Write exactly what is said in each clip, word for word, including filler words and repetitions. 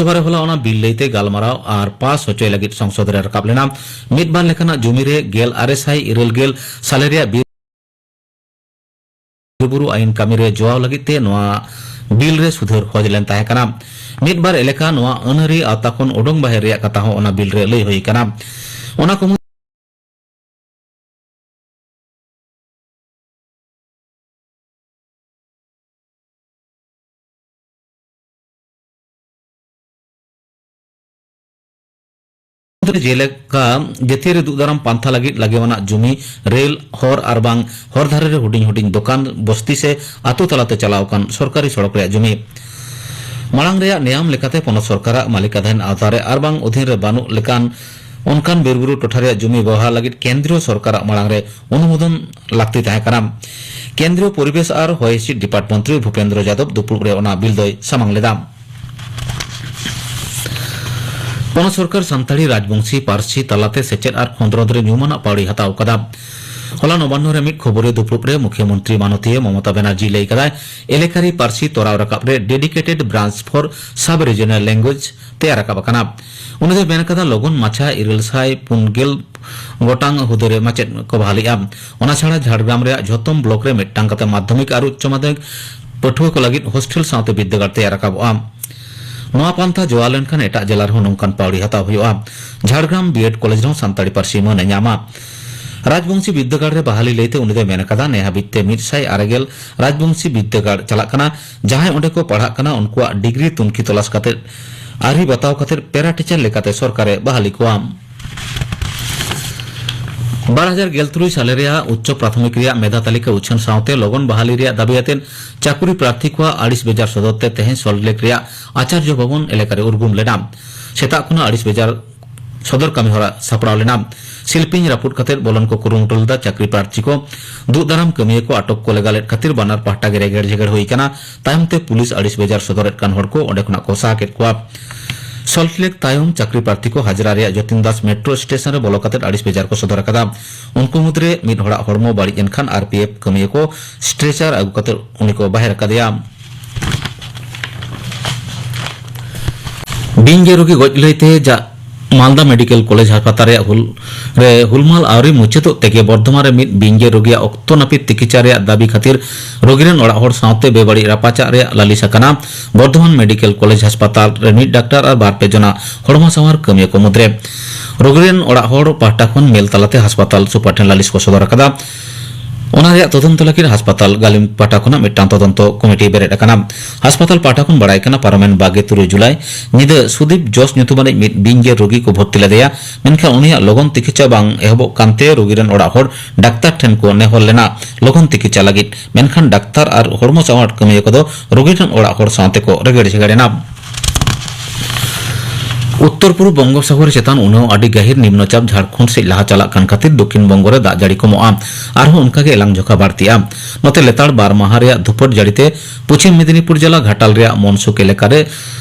ᱞᱳᱠᱥᱚᱵᱷᱟ ᱨᱮ ᱦᱚᱞᱟ ᱚᱱᱟ ᱵᱤᱞ ᱞᱟᱹᱭᱛᱮ ᱜᱟᱞᱢᱟᱨᱟᱣ ᱟᱨ ᱯᱟᱥ ᱦᱚᱪᱚᱭ ᱞᱟᱹᱜᱤᱫ ᱥᱚᱝᱥᱚᱫ ᱨᱮ ᱨᱟᱠᱟᱵ ᱞᱮᱱᱟ᱾ ᱢᱤᱫ ᱵᱟᱨ ᱞᱮᱠᱟᱱᱟᱜ ᱡᱩᱢᱤ ᱨᱮ ᱜᱮᱞ ᱟᱨᱮ ᱥᱟᱭ ᱤᱨᱟᱹᱞ ᱜᱮᱞ ᱥᱟᱞᱮ ᱨᱮᱭᱟᱜ ᱵᱤᱨ ᱵᱩᱨᱩ ᱟᱹᱭᱤᱱ ᱠᱟᱹᱢᱤ ᱨᱮ ᱡᱚᱣᱟᱣ ᱞᱟᱹᱜᱤᱫ ᱛᱮ ᱱᱚᱣᱟ ᱵᱤᱞ ᱨᱮ ᱥᱩᱫᱷᱟᱹᱨ ᱠᱷᱚᱡᱽ ᱞᱮᱱ ᱛᱟᱦᱮᱸ ᱠᱟᱱᱟ᱾ ᱢᱤᱫ ᱵᱟᱨ ᱮᱞᱟᱠᱟ ᱱᱚᱣᱟ ᱟᱹᱱᱟᱹᱨᱤ ᱟᱣᱛᱟ ᱠᱷᱚᱱ ᱩᱰᱩᱝ ᱵᱟᱦᱮᱨ ᱨᱮᱭᱟᱜ ᱠᱟᱛᱷᱟ ᱦᱚᱸ ᱚᱱᱟ ᱵᱤᱞ ᱨᱮ ᱞᱟᱹᱭ ᱦᱩᱭ ᱠᱟᱱᱟ᱾ ᱚᱱᱟ ᱠᱚ ᱢᱩᱫᱽ ᱡᱮᱞᱮᱠᱟ ᱡᱟᱹᱛᱤᱭᱟᱹᱨᱤ ᱫᱩᱜ ᱫᱟᱨᱟᱢ ᱯᱟᱱᱛᱷᱟ ᱞᱟᱹᱜᱤᱫ ᱞᱟᱜᱮᱣᱟᱱᱟᱜ ᱡᱩᱢᱤ, ᱨᱮᱞ, ᱦᱚᱨ ᱟᱨ ᱵᱟᱝ ᱦᱚᱨ ᱫᱷᱟᱨᱮ ᱨᱮ ᱦᱩᱰᱤᱧ ᱦᱩᱰᱤᱧ ᱫᱚᱠᱟᱱ, ᱵᱚᱥᱛᱤ ᱥᱮ ᱟᱛᱳ ᱛᱟᱞᱟᱛᱮ ᱪᱟᱞᱟᱣ ᱟᱠᱟᱱ ᱥᱚᱨᱠᱟᱨᱤ ᱥᱚᱲᱚᱠ ᱨᱮᱭᱟᱜ ᱡᱩᱢᱤ᱾ ᱢᱟᱲᱟᱝ ᱨᱮᱭᱟᱜ ᱱᱮᱭᱟᱢ ᱞᱮᱠᱟᱛᱮ ᱯᱚᱱᱚᱛ ᱥᱚᱨᱠᱟᱨᱟᱜ ᱢᱟᱹᱞᱤᱠᱟᱫᱷᱤᱱ ᱟᱣᱛᱟ ᱨᱮ ᱟᱨ ᱵᱟᱝ ᱚᱫᱷᱤᱱ ᱨᱮ ᱵᱟᱹᱱᱩᱜ ᱞᱮᱠᱟᱱ ᱚᱱᱠᱟᱱ ᱵᱤᱨ ᱵᱩᱨᱩ ᱴᱚᱴᱷᱟ ᱨᱮᱭᱟᱜ ᱡᱩᱢᱤ ᱵᱮᱣᱦᱟᱨ ᱞᱟᱹᱜᱤᱫ ᱠᱮᱱᱫᱨᱤᱭᱚ ᱥᱚᱨᱠᱟᱨᱟᱜ ᱢᱟᱲᱟᱝ ᱨᱮ ᱚᱱᱩᱢᱳᱫᱚᱱ ᱞᱟᱹᱠᱛᱤ ᱛᱟᱦᱮᱸ ᱠᱟᱱᱟ᱾ ᱠᱮᱱᱫᱨᱤᱭᱚ ᱯᱚᱨᱤᱵᱮᱥ ᱟᱨ ᱦᱚᱭ ᱦᱤᱸᱥᱤᱫ ᱰᱤᱯᱟᱨᱴ ᱢᱚᱱᱛᱨᱤ ᱵᱷᱩᱯᱮᱱᱫᱨᱚ ᱡᱟᱫᱚᱵ ᱫᱩᱯᱲᱩᱵ ᱨᱮ ᱚᱱᱟ ᱵᱤᱞ ᱫᱚᱭ ᱥᱟᱢᱟᱝ ᱞᱮᱫᱟ᱾ ᱯᱚᱱᱚᱛ ᱥᱚᱨᱠᱟᱨ ᱥᱟᱱᱛᱟᱲᱤ ᱨᱟᱡᱽᱵᱚᱝᱥᱤ ᱯᱟᱹᱨᱥᱤ ᱛᱟᱞᱟᱛᱮ ᱥᱮᱪᱮᱫ ᱟᱨ ᱠᱷᱚᱸᱫᱽᱨᱚᱸᱫᱽ ᱨᱮ ᱧᱩᱢᱟᱱᱟᱜ ᱯᱟᱹᱣᱲᱤ ᱦᱟᱛᱟᱣ ᱟᱠᱟᱫᱟ᱾ ᱦᱚᱞᱟ ᱱᱚᱵᱟᱱᱱᱚ ᱨᱮ ᱢᱤᱫ ᱠᱷᱚᱵᱚᱨᱤᱭᱟᱹ ᱫᱩᱯᱲᱩᱵ ᱨᱮ ᱢᱩᱠᱷᱭᱟᱹ ᱢᱚᱱᱛᱨᱤ ᱢᱟᱱᱚᱛᱤᱭᱟᱹ ᱢᱚᱢᱚᱛᱟ ᱵᱮᱱᱟᱨᱡᱤ ᱞᱟᱹᱭ ᱠᱟᱫᱟᱭ, ᱮᱞᱮᱠᱟᱨᱤ ᱯᱟᱹᱨᱥᱤ ᱛᱚᱨᱟᱣ ᱨᱟᱠᱟᱵ ᱨᱮ dedicated branch for sub regional language ᱛᱮᱭᱟᱨ ᱨᱟᱠᱟᱵ ᱟᱠᱟᱱᱟ᱾ ᱩᱱᱤ ᱫᱚᱭ ᱢᱮᱱ ᱠᱟᱫᱟ, ᱞᱚᱜᱚᱱ ᱢᱟᱪᱷᱟ ᱤᱨᱟᱹᱞ ᱥᱟᱭ ᱯᱩᱱ ᱜᱮᱞ ᱜᱚᱴᱟᱝ ᱦᱩᱫᱟᱹ ᱨᱮ ᱢᱟᱪᱮᱫ ᱠᱚ ᱵᱟᱦᱟᱞᱤᱜᱼᱟ᱾ ᱚᱱᱟ ᱪᱷᱟᱲᱟ ᱡᱷᱟᱲᱜᱨᱟᱢ ᱨᱮᱭᱟᱜ ᱡᱷᱚᱛᱚᱢ ᱵᱞᱚᱠ ᱨᱮ ᱢᱤᱫᱴᱟᱝ ᱠᱟᱛᱮ ᱢᱟᱫᱽᱫᱷᱚᱢᱤᱠ ᱟᱨ ᱩᱪᱪᱚ ᱢᱟᱫᱽᱫᱷᱚᱢᱤᱠ ᱯᱟᱹᱴᱷᱩᱣᱟᱹ ᱠᱚ ᱞᱟᱹᱜᱤᱫ ᱦᱳᱥᱴᱮᱞ ᱥᱟᱶᱛᱮ ᱵᱤᱨᱫᱟᱹᱜᱟᱲ ᱛᱮᱭᱟᱨ ᱨᱟᱠᱟᱵᱚᱜᱼᱟ᱾ ᱱᱚᱣᱟ ᱯᱟᱱᱛᱷᱟ ᱡᱚᱣᱟ ᱞᱮᱱᱠᱷᱟᱱ ᱮᱴᱟᱜ ᱡᱮᱞᱟ ᱨᱮᱦᱚᱸ ᱱᱚᱝᱠᱟᱱ ᱯᱟᱹᱣᱲᱤ ᱦᱟᱛᱟᱣ ᱦᱩᱭᱩᱜᱼᱟ᱾ ᱡᱷᱟᱲᱜᱨᱟᱢ ᱵᱤᱮᱰ ᱠᱚᱞᱮᱡᱽ ᱨᱮᱦᱚᱸ ᱥᱟᱱᱛᱟᱲᱤ ᱯᱟᱹᱨᱥᱤ ᱢᱟᱹᱱ ᱮ ᱧᱟᱢᱟ᱾ ᱨᱟᱡᱽᱵᱚᱝᱥᱤ ᱵᱤᱨᱫᱟᱹᱜᱟᱲ ᱨᱮ ᱵᱟᱦᱟᱞᱤ ᱞᱟᱹᱭᱛᱮ ᱩᱱᱤ ᱫᱚᱭ ᱢᱮᱱ ᱟᱠᱟᱫᱟ, ᱱᱮ ᱦᱟᱹᱵᱤᱡ ᱛᱮ ᱢᱤᱫ ᱥᱟᱭ ᱟᱨᱮ ᱜᱮᱞ ᱨᱟᱡᱽᱵᱚᱝᱥᱤ ᱵᱤᱨᱫᱟᱹᱜᱟᱲ ᱪᱟᱞᱟᱜ ᱠᱟᱱᱟ᱾ ᱡᱟᱦᱟᱸᱭ ᱚᱸᱰᱮ ᱠᱚ ᱯᱟᱲᱦᱟᱜ ᱠᱟᱱᱟ, ᱩᱱᱠᱩᱣᱟᱜ ᱰᱤᱜᱽᱨᱤ ᱛᱩᱱᱠᱷᱤ ᱛᱚᱞᱟᱥ ᱠᱟᱛᱮ ᱟᱹᱨᱤ ᱵᱟᱛᱟᱣ ᱠᱟᱛᱮ ᱯᱮᱨᱟ ᱴᱤᱪᱟᱨ ᱞᱮᱠᱟᱛᱮ ᱥᱚᱨᱠᱟᱨᱮ ᱵᱟᱦᱟᱞᱤ ᱠᱚᱣᱟ᱾ ᱵᱟᱨ ᱦᱟᱡᱟᱨ ᱜᱮᱞ ᱛᱩᱨᱩᱭ ᱥᱟᱞᱮ ᱨᱮᱭᱟᱜ ᱩᱪᱪᱚ ᱯᱨᱟᱛᱷᱚᱢᱤᱠ ᱨᱮᱭᱟᱜ ᱢᱮᱫᱷᱟ ᱛᱟᱹᱞᱤᱠᱟ ᱩᱪᱷᱟᱹᱱ ᱥᱟᱶᱛᱮ ᱞᱚᱜᱚᱱ ᱵᱟᱦᱟᱞᱤ ᱨᱮᱭᱟᱜ ᱫᱟᱹᱵᱤ ᱟᱛᱮ ᱪᱟᱹᱠᱨᱤ ᱯᱨᱟᱨᱛᱷᱤ ᱠᱚᱣᱟᱜ ᱟᱹᱲᱤᱥ ᱵᱮᱡᱟᱨ ᱥᱚᱫᱚᱨ ᱛᱮ ᱛᱮᱦᱮᱧ ᱥᱚᱞᱴ ᱞᱮᱠ ᱨᱮᱭᱟᱜ ᱟᱪᱟᱨᱡᱚ ᱵᱷᱚᱵᱚᱱ ᱮᱞᱟᱠᱟ ᱨᱮ ᱩᱨᱜᱩᱢ ᱞᱮᱱᱟ᱾ ᱥᱮᱛᱟᱜ ᱠᱷᱚᱱᱟᱜ ᱟᱹᱲᱤᱥ ᱵᱮᱡᱟᱨ ᱥᱚᱫᱚᱨ ᱠᱟᱹᱢᱤ ᱦᱚᱨᱟ ᱥᱟᱯᱲᱟᱣ ᱞᱮᱱᱟ᱾ ᱥᱤᱞᱯᱤᱧ ᱨᱟᱹᱯᱩᱫ ᱠᱟᱛᱮ ᱵᱚᱞᱚᱱ ᱠᱚ ᱠᱩᱨᱩᱢᱩᱴᱩ ᱞᱮᱫᱟ᱾ ᱪᱟᱹᱠᱨᱤ ᱯᱨᱟᱨᱛᱷᱤ ᱠᱚ ᱫᱩᱜ ᱫᱟᱨᱟᱢ ᱠᱟᱹᱢᱤᱭᱟᱹ ᱠᱚ ᱟᱴᱚᱠ ᱠᱚ ᱞᱟᱜᱟ ᱞᱮᱫ ᱠᱷᱟᱹᱛᱤᱨ ᱵᱟᱱᱟᱨ ᱯᱟᱦᱴᱟ ᱜᱮ ᱨᱮᱜᱮᱲ ᱡᱷᱮᱜᱮᱲ ᱦᱩᱭ ᱟᱠᱟᱱᱟ᱾ ᱛᱟᱭᱚᱢ ᱛᱮ ᱯᱩᱞᱤᱥ ᱟᱹᱲᱤᱥ ᱵᱮᱡᱟᱨ ᱥᱚᱫᱚᱨᱮᱫ ᱠᱟᱱ ᱦᱚᱲ ᱠᱚ ᱚᱸᱰᱮ ᱠᱷᱚᱱᱟᱜ ᱠᱚ ᱥᱟᱦᱟ ᱠᱮᱫ ᱠᱚᱣᱟ᱾ ᱥᱚᱞᱴ ᱞᱮᱠ ᱛᱟᱭᱚᱢ ᱪᱟᱹᱠᱨᱤ ᱯᱨᱟᱨᱛᱷᱤ ᱠᱚ ᱦᱟᱡᱽᱨᱟ ᱨᱮᱭᱟᱜ ᱡᱚᱛᱤᱱ ᱫᱟᱥ ᱢᱮᱴᱨᱳ ᱥᱴᱮᱥᱚᱱ ᱨᱮ ᱵᱚᱞᱚ ᱠᱟᱛᱮ ᱟᱹᱲᱤᱥ ᱵᱮᱡᱟᱨ ᱠᱚ ᱥᱚᱫᱚᱨ ᱟᱠᱟᱫᱟ᱾ ᱩᱱᱠᱩ ᱢᱩᱫᱽᱨᱮ ᱢᱤᱫ ᱦᱚᱲᱟᱜ ᱦᱚᱲᱢᱚ ᱵᱟᱹᱲᱤᱡ ᱮᱱ ᱠᱷᱟᱱ ᱟᱨ ᱯᱤ ᱮᱯᱷ ᱠᱟᱹᱢᱤᱭᱟᱹ ᱠᱚ ᱥᱴᱨᱮᱪᱟᱨ ᱟᱹᱜᱩ ᱠᱟᱛᱮ ᱩᱱᱤ ᱠᱚ ᱵᱟᱦᱮᱨ ᱟᱠᱟᱫᱮᱭᱟ᱾ ᱵᱤᱧ ᱜᱮᱨ ᱨᱩᱜᱤ ᱜᱚᱡ ᱞᱟᱹᱭᱛᱮ ᱡᱟ ᱢᱟᱞᱫᱟ ᱢᱮᱰᱤᱠᱮᱞ ᱠᱚᱞᱮᱡᱽ ᱦᱟᱥᱯᱟᱛᱟᱞ ᱨᱮᱭᱟᱜ ᱦᱩᱞ ᱨᱮ ᱦᱩᱞᱢᱟᱞ ᱟᱹᱣᱨᱤ ᱢᱩᱪᱟᱹᱫᱚᱜ ᱛᱮᱜᱮ ᱵᱚᱨᱫᱷᱚᱢᱟᱱ ᱨᱮ ᱢᱤᱫ ᱵᱤᱧ ᱜᱮᱨ ᱨᱩᱜᱤᱭᱟᱜ ᱚᱠᱛᱚ ᱱᱟᱹᱯᱤᱛ ᱛᱤᱠᱤᱪᱷᱟ ᱨᱮᱭᱟᱜ ᱫᱟᱹᱵᱤ ᱠᱷᱟᱹᱛᱤᱨ ᱨᱩᱜᱤ ᱨᱮᱱ ᱚᱲᱟᱜ ᱦᱚᱲ ᱥᱟᱶᱛᱮ ᱵᱮᱵᱟᱹᱲᱤᱡ ᱨᱟᱯᱟᱪᱟᱜ ᱨᱮᱭᱟᱜ ᱞᱟᱹᱞᱤᱥ ᱟᱠᱟᱱᱟ ᱵᱚᱨᱫᱷᱚᱢᱟᱱ ᱢᱮᱰᱤᱠᱮᱞ ᱠᱚᱞᱮᱡᱽ ᱦᱟᱥᱯᱟᱛᱟᱞ ᱨᱮ ᱢᱤᱫ ᱰᱟᱠᱛᱟᱨ ᱟᱨ ᱵᱟᱨ ᱯᱮ ᱡᱚᱱᱟ ᱦᱚᱲᱢᱚ ᱥᱟᱶᱟᱨ ᱠᱟᱹᱢᱤᱭᱟᱹ ᱠᱚ ᱢᱩᱫᱽᱨᱮ᱾ ᱨᱩᱜᱤ ᱨᱮᱱ ᱚᱲᱟᱜ ᱦᱚᱲ ᱯᱟᱦᱴᱟ ᱠᱷᱚᱱ ᱢᱮᱞ ᱛᱟᱞᱟᱛᱮ ᱦᱟᱥᱯᱟᱛᱟᱞ ᱥᱩᱯᱟᱨ ᱴᱷᱮᱱ ᱞᱟᱹᱞᱤᱥ ᱠᱚ ᱥᱚᱫᱚᱨ ᱟᱠᱟᱫᱟ᱾ ᱚᱱᱟ ᱨᱮᱭᱟᱜ ᱛᱚᱫᱚᱱᱛᱚ ᱞᱟᱹᱜᱤᱫ ᱦᱟᱥᱯᱟᱛᱟᱞ ᱜᱟᱹᱞᱤᱢ ᱯᱟᱦᱴᱟ ᱠᱷᱚᱱᱟᱜ ᱢᱤᱫᱴᱟᱝ ᱛᱚᱫᱚᱱᱛᱚ ᱠᱚᱢᱤᱴᱤ ᱵᱮᱨᱮᱫ ᱟᱠᱟᱱᱟ᱾ ᱦᱟᱥᱯᱟᱛᱟᱞ ᱯᱟᱦᱴᱟ ᱠᱷᱚᱱ ᱵᱟᱲᱟᱭ ᱠᱟᱱᱟ, ᱯᱟᱨᱚᱢᱮᱱ ᱵᱟᱜᱮ ᱛᱩᱨᱩᱭ ᱡᱩᱞᱟᱭ ᱧᱤᱫᱟᱹ ᱥᱩᱫᱤᱯ ᱡᱚᱥ ᱧᱩᱛᱩᱢᱟᱱᱤᱡ ᱢᱤᱫ ᱵᱤᱧ ᱜᱮᱨ ᱨᱩᱜᱤ ᱠᱚ ᱵᱷᱚᱨᱛᱤ ᱞᱮᱫᱮᱭᱟ᱾ ᱢᱮᱱᱠᱷᱟᱱ ᱩᱱᱤᱭᱟᱜ ᱞᱚᱜᱚᱱ ᱛᱤᱠᱤᱪᱷᱟ ᱵᱟᱝ ᱮᱦᱚᱵᱚᱜ ᱠᱟᱱᱛᱮ ᱨᱩᱜᱤ ᱨᱮᱱ ᱚᱲᱟᱜ ᱦᱚᱲ ᱰᱟᱠᱛᱟᱨ ᱴᱷᱮᱱ ᱠᱚ ᱱᱮᱦᱚᱨ ᱞᱮᱱᱟ ᱞᱚᱜᱚᱱ ᱛᱤᱠᱤᱪᱷᱟ ᱞᱟᱹᱜᱤᱫ᱾ ᱢᱮᱱᱠᱷᱟᱱ ᱰᱟᱠᱛᱟᱨ ᱟᱨ ᱦᱚᱲᱢᱚ ᱥᱟᱶᱟᱨ ᱠᱟᱹᱢᱤᱭᱟᱹ ᱠᱚᱫᱚ ᱨᱩᱜᱤ ᱨᱮᱱ ᱚᱲᱟᱜ ᱦᱚᱲ ᱥᱟᱶᱛᱮ ᱠᱚ ᱨᱮᱜᱮᱲ ᱡᱷᱮᱜᱮᱲ ᱮᱱᱟ᱾ ᱩᱛᱛᱚᱨ ᱯᱩᱨᱩᱵ ᱵᱚᱝᱜᱳᱯᱥᱟᱜᱚᱨ ᱪᱮᱛᱟᱱ ᱩᱱᱟᱹᱣ ᱟᱹᱰᱤ ᱜᱟᱹᱦᱤᱨ ᱱᱤᱢᱱᱚ ᱪᱟᱯ ᱡᱷᱟᱲᱠᱷᱚᱸᱰ ᱥᱮᱫ ᱞᱟᱦᱟ ᱪᱟᱞᱟᱜ ᱠᱟᱱ ᱠᱷᱟᱹᱛᱤᱨ ᱫᱚᱠᱷᱤᱱ ᱵᱚᱝᱜᱚ ᱨᱮ ᱫᱟᱜ ᱡᱟᱹᱲᱤ ᱠᱚᱢᱚᱜᱼᱟ᱾ ᱟᱨᱦᱚᱸ ᱚᱱᱠᱟᱜᱮ ᱮᱞᱟᱝ ᱡᱷᱚᱠᱟ ᱵᱟᱹᱲᱛᱤᱜᱼᱟ᱾ ᱱᱚᱛᱮ ᱞᱮᱛᱟᱲ ᱵᱟᱨ ᱢᱟᱦᱟ ᱨᱮᱭᱟᱜ ᱫᱷᱩᱯᱟᱹᱴ ᱡᱟᱹᱲᱤᱛᱮ ᱯᱚᱪᱷᱤᱢ ᱢᱮᱫᱤᱱᱤᱯᱩᱨ ᱡᱮᱞᱟ ᱜᱷᱟᱴᱟᱞ ᱨᱮᱭᱟᱜ ᱢᱚᱱᱥᱩᱠ ᱮᱞᱟᱠᱟ ᱨᱮ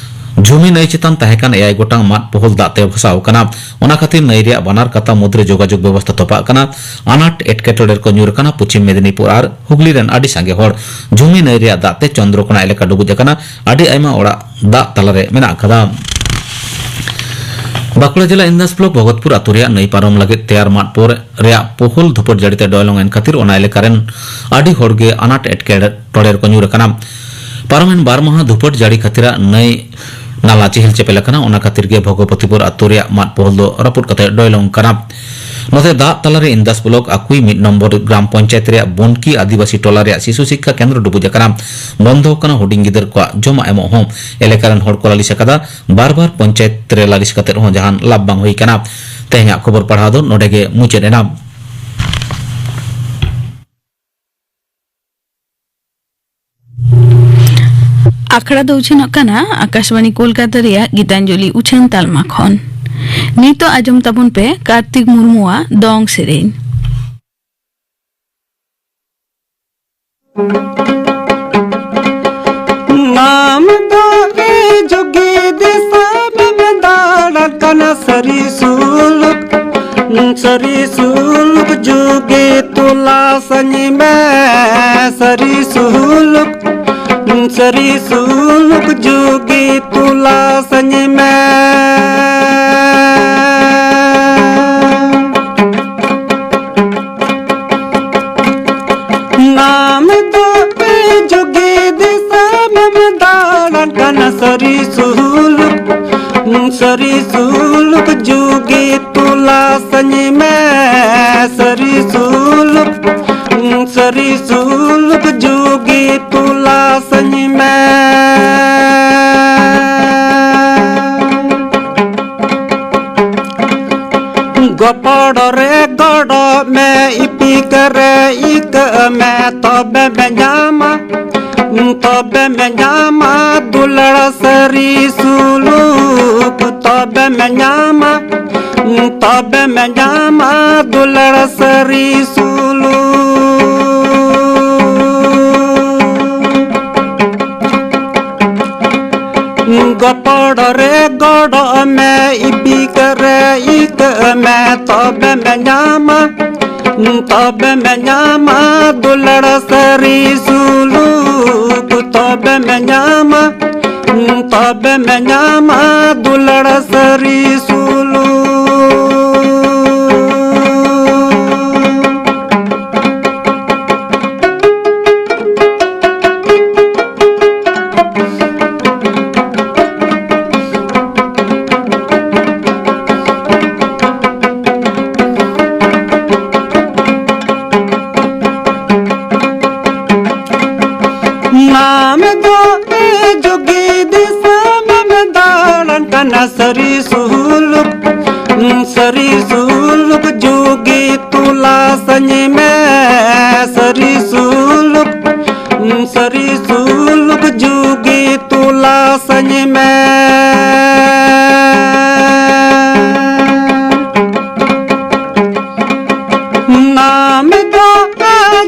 ᱡᱷᱩᱢᱤ ᱱᱟᱹᱭ ᱪᱮᱛᱟᱱ ᱛᱟᱦᱮᱸ ᱠᱟᱱ ᱮᱭᱟᱭ ᱜᱚᱴᱟᱝ ᱢᱟᱫ ᱯᱚᱦᱚᱞ ᱫᱟᱜ ᱛᱮ ᱵᱷᱟᱥᱟᱣ ᱟᱠᱟᱱᱟ᱾ ᱚᱱᱟ ᱠᱷᱟᱹᱛᱤᱨ ᱱᱟᱹᱭ ᱨᱮᱭᱟᱜ ᱵᱟᱱᱟᱨ ᱠᱟᱛᱟ ᱢᱩᱫᱽᱨᱮ ᱡᱳᱜᱟᱡᱳᱜᱽ ᱵᱮᱵᱚᱥᱛᱷᱟ ᱛᱚᱯᱟᱜ ᱟᱠᱟᱱᱟ᱾ ᱟᱱᱟᱴ ᱮᱴᱠᱮᱴᱚᱬᱮ ᱨᱮᱠᱚ ᱧᱩᱨ ᱟᱠᱟᱱᱟ ᱯᱚᱪᱷᱤᱢ ᱢᱮᱫᱤᱱᱤᱯᱩᱨ ᱟᱨ ᱦᱩᱜᱽᱞᱤ ᱨᱮᱱ ᱟᱹᱰᱤ ᱥᱟᱸᱜᱮ ᱦᱚᱲ᱾ ᱡᱷᱩᱢᱤ ᱱᱟᱹᱭ ᱨᱮᱭᱟᱜ ᱫᱟᱜ ᱛᱮ ᱪᱚᱱᱫᱨᱚᱠᱳᱱᱟ ᱮᱞᱟᱠᱟ ᱰᱩᱵᱩᱡ ᱟᱠᱟᱱᱟ᱾ ᱟᱹᱰᱤ ᱟᱭᱢᱟ ᱚᱲᱟᱜ ᱫᱟᱜ ᱛᱟᱞᱟᱨᱮ ᱢᱮᱱᱟᱜ ᱟᱠᱟᱫᱟ᱾ ᱵᱟᱸᱠᱩᱲᱟ ᱡᱮᱞᱟ ᱤᱱᱫᱟᱥ ᱵᱞᱚᱠ ᱵᱷᱚᱜᱚᱛᱯᱩᱨ ᱟᱛᱳ ᱨᱮᱭᱟᱜ ᱱᱟᱹᱭ ᱯᱟᱨᱚᱢ ᱞᱟᱹᱜᱤᱫ ᱛᱮᱭᱟᱨ ᱢᱟᱫ ᱯᱚᱨ ᱨᱮᱭᱟᱜ ᱯᱳᱦᱳᱞ ᱫᱷᱩᱯᱟᱹᱴ ᱡᱟᱹᱲᱤᱛᱮ ᱰᱚᱭᱞᱚᱝ ᱮᱱ ᱠᱷᱟᱹᱛᱤᱨ ᱚᱱᱟ ᱮᱞᱟᱠᱟ ᱨᱮᱱ ᱟᱹᱰᱤ ᱦᱚᱲ ᱜᱮ ᱟᱱᱟᱴ ᱮᱴᱠᱮᱴᱚᱬᱮ ᱨᱮᱠᱚ ᱧᱩᱨ ᱟᱠᱟᱱᱟ᱾ ᱯᱟᱨᱚᱢᱮᱱ ᱵᱟᱨ ᱢᱟᱦᱟ ᱫᱷᱩᱯᱟᱹᱴ ᱡᱟᱹᱲᱤ ᱠᱷᱟᱹᱛᱤᱨᱟᱜ ᱱᱟᱹᱭ ᱱᱟᱞᱟ ᱪᱮᱦᱮᱞ ᱪᱮᱯᱮᱞ ᱟᱠᱟᱱᱟ, ᱚᱱᱟ ᱠᱷᱟᱹᱛᱤᱨ ᱜᱮ ᱵᱷᱚᱜᱚᱯᱚᱛᱤᱯᱩᱨ ᱟᱛᱳ ᱨᱮᱭᱟᱜ ᱢᱟᱫ ᱯᱳᱦᱳᱞ ᱫᱚ ᱨᱟᱹᱯᱩᱫ ᱠᱟᱛᱮ ᱰᱚᱭᱞᱚᱝ ᱠᱟᱱᱟ᱾ ᱱᱚᱛᱮ ᱫᱟᱜ ᱛᱟᱞᱟᱨᱮ ᱤᱱᱫᱟᱥ ᱵᱞᱚᱠ ᱟᱠᱩᱭ ᱢᱤᱫ ᱱᱚᱢᱵᱚᱨ ᱜᱨᱟᱢ ᱯᱚᱧᱪᱟᱭᱮᱛ ᱨᱮᱭᱟᱜ ᱵᱚᱱᱠᱤ ᱟᱹᱫᱤᱵᱟᱹᱥᱤ ᱴᱚᱞᱟ ᱨᱮᱭᱟᱜ ᱥᱤᱥᱩ ᱥᱤᱠᱠᱷᱟ ᱠᱮᱱᱫᱨᱚ ᱰᱩᱵᱩᱡ ᱟᱠᱟᱱᱟ᱾ ᱵᱚᱱᱫᱚ ᱟᱠᱟᱱᱟ ᱦᱩᱰᱤᱧ ᱜᱤᱫᱟᱹᱨ ᱠᱚᱣᱟᱜ ᱡᱚᱢᱟᱜ ᱮᱢᱚᱜ ᱦᱚᱸ᱾ ᱮᱞᱟᱠᱟ ᱨᱮᱱ ᱦᱚᱲ ᱠᱚ ᱞᱟᱹᱞᱤᱥ ᱟᱠᱟᱫᱟ᱾ ᱵᱟᱨ ᱵᱟᱨ ᱯᱚᱧᱪᱟᱭᱮᱛ ᱨᱮ ᱞᱟᱹᱞᱤᱥ ᱠᱟᱛᱮ ᱦᱚᱸ ᱡᱟᱦᱟᱱ ᱞᱟᱵᱷ ᱵᱟᱝ ᱦᱩᱭ ᱟᱠᱟᱱᱟ᱾ ᱛᱮᱦᱮᱧᱟᱜ ᱠᱷᱚᱵᱚᱨ ᱯᱟᱲᱦᱟᱣ ᱫᱚ ᱱᱚᱰᱮ ᱜᱮ ᱢᱩᱪᱟᱹᱫ ᱮᱱᱟ᱾ ᱟᱠᱷᱲᱟ ᱫᱚ ᱩᱪᱷᱟᱹᱱᱚᱜ ᱠᱟᱱᱟ ᱟᱠᱟᱥᱵᱟᱬᱤ ᱠᱳᱞᱠᱟᱛᱟ ᱨᱮᱭᱟᱜ ᱜᱤᱛᱟᱧᱡᱚᱞᱤ ᱩᱪᱷᱟᱹᱱ ᱛᱟᱞᱢᱟ ᱠᱷᱚᱱ᱾ ᱱᱤᱛᱚᱜ ᱟᱸᱡᱚᱢ ᱛᱟᱵᱚᱱ ᱯᱮ ᱠᱟᱨᱛᱤᱠ ᱢᱩᱨᱢᱩᱣᱟᱜ ᱫᱚᱝ ᱥᱮᱨᱮᱧ᱾ ᱱᱟᱢ ᱫᱚ ᱮ ᱡᱳᱜᱤ ᱫᱤᱥᱚᱢ ᱮᱢ ᱫᱟᱬᱟᱱ ᱠᱟᱱᱟ ᱥᱟᱹᱨᱤ ᱥᱩᱞᱩᱠ, ᱥᱟᱹᱨᱤ ᱥᱩᱞᱩᱠ ᱡᱳᱜᱤ ᱛᱚᱞᱟᱥᱟᱹᱧ ᱢᱮ, ᱥᱟᱹᱨᱤ ᱥᱩᱞᱩᱠ, ᱥᱟᱹᱨᱤ ᱥᱩᱞᱩᱠ ᱡᱳᱜᱤ ᱛᱚᱞᱟᱥᱟᱹᱧ ᱢᱮ᱾ ᱥᱩᱞᱩᱠ, ᱥᱟᱹᱨᱤ ᱥᱩᱞᱩᱠ ᱡᱩᱜᱤ ᱛᱚᱞᱟᱥᱟᱹᱧ ᱢᱮ᱾ ᱥᱟᱹᱨᱤ ᱥᱩᱞᱩᱠ, ᱥᱟᱹᱨᱤ ᱥᱩᱞᱩᱠ ᱡᱩᱜᱤ ᱛᱚᱞᱟᱥᱟᱹᱧ ᱢᱮ᱾ ᱜᱚᱯᱚᱲ ᱨᱮ ᱜᱚᱲᱚᱜ ᱢᱮ, ᱤᱯᱤᱠ ᱨᱮ ᱤᱠᱟᱹᱜ ᱢᱮ, ᱛᱚᱵᱮᱢ ᱧᱟᱢᱟ, ᱛᱚᱵᱮᱢ ᱧᱟᱢᱟ ᱫᱩᱞᱟᱹᱲ ᱥᱟᱹᱨᱤ ᱥᱩᱞᱩᱠ, ᱛᱚᱵᱮᱢ ᱧᱟᱢᱟ, ᱛᱚᱵᱮᱢ ᱧᱟᱢᱟ ᱫᱩᱞᱟᱹᱲ ᱥᱟᱹᱨᱤ ᱥᱩᱞᱩᱠ᱾ ᱜᱚᱯᱚᱲ ᱨᱮ ᱜᱚᱲᱚᱜ ᱢᱮ, ᱤᱯᱤᱠ ᱨᱮ ᱤᱠᱟᱹᱜ ᱢᱮ, ᱛᱚᱵᱮᱢ ᱧᱟᱢᱟ, ᱛᱚᱵᱮᱢ ᱧᱟᱢᱟ ᱫᱩᱞᱟᱹᱲ ᱥᱟᱹᱨᱤ ᱥᱩᱞᱩᱠ, ᱛᱚᱵᱮᱢ ᱧᱟᱢᱟ, ᱛᱚᱵᱮᱢ ᱧᱟᱢᱟ ᱫᱩᱞᱟᱹᱲ ᱥᱟᱹᱨᱤ ᱥᱩᱞᱩᱠ᱾ ᱱᱟᱢ ᱫᱚ ᱮ ᱡᱩᱜᱤ ᱫᱤᱥᱚᱢᱮᱢ ᱫᱟᱬᱟᱱ ᱠᱟᱱᱟ, ᱥᱟᱹᱨᱤ ᱥᱩᱞᱩᱠ, ᱥᱟᱹᱨᱤ ᱥᱩᱞᱩᱠ ᱡᱩᱜᱤ ᱛᱚᱞᱟᱥᱟᱹᱧ ᱢᱮ᱾ ᱥᱟᱹᱨᱤ ᱥᱩᱞᱩᱠ, ᱥᱟᱹᱨᱤ ᱥᱩᱞᱩᱠ ᱡᱩᱜᱤ ᱛᱚᱞᱟᱥᱟᱹᱧ ᱢᱮ᱾ ᱱᱟᱢ ᱫᱚ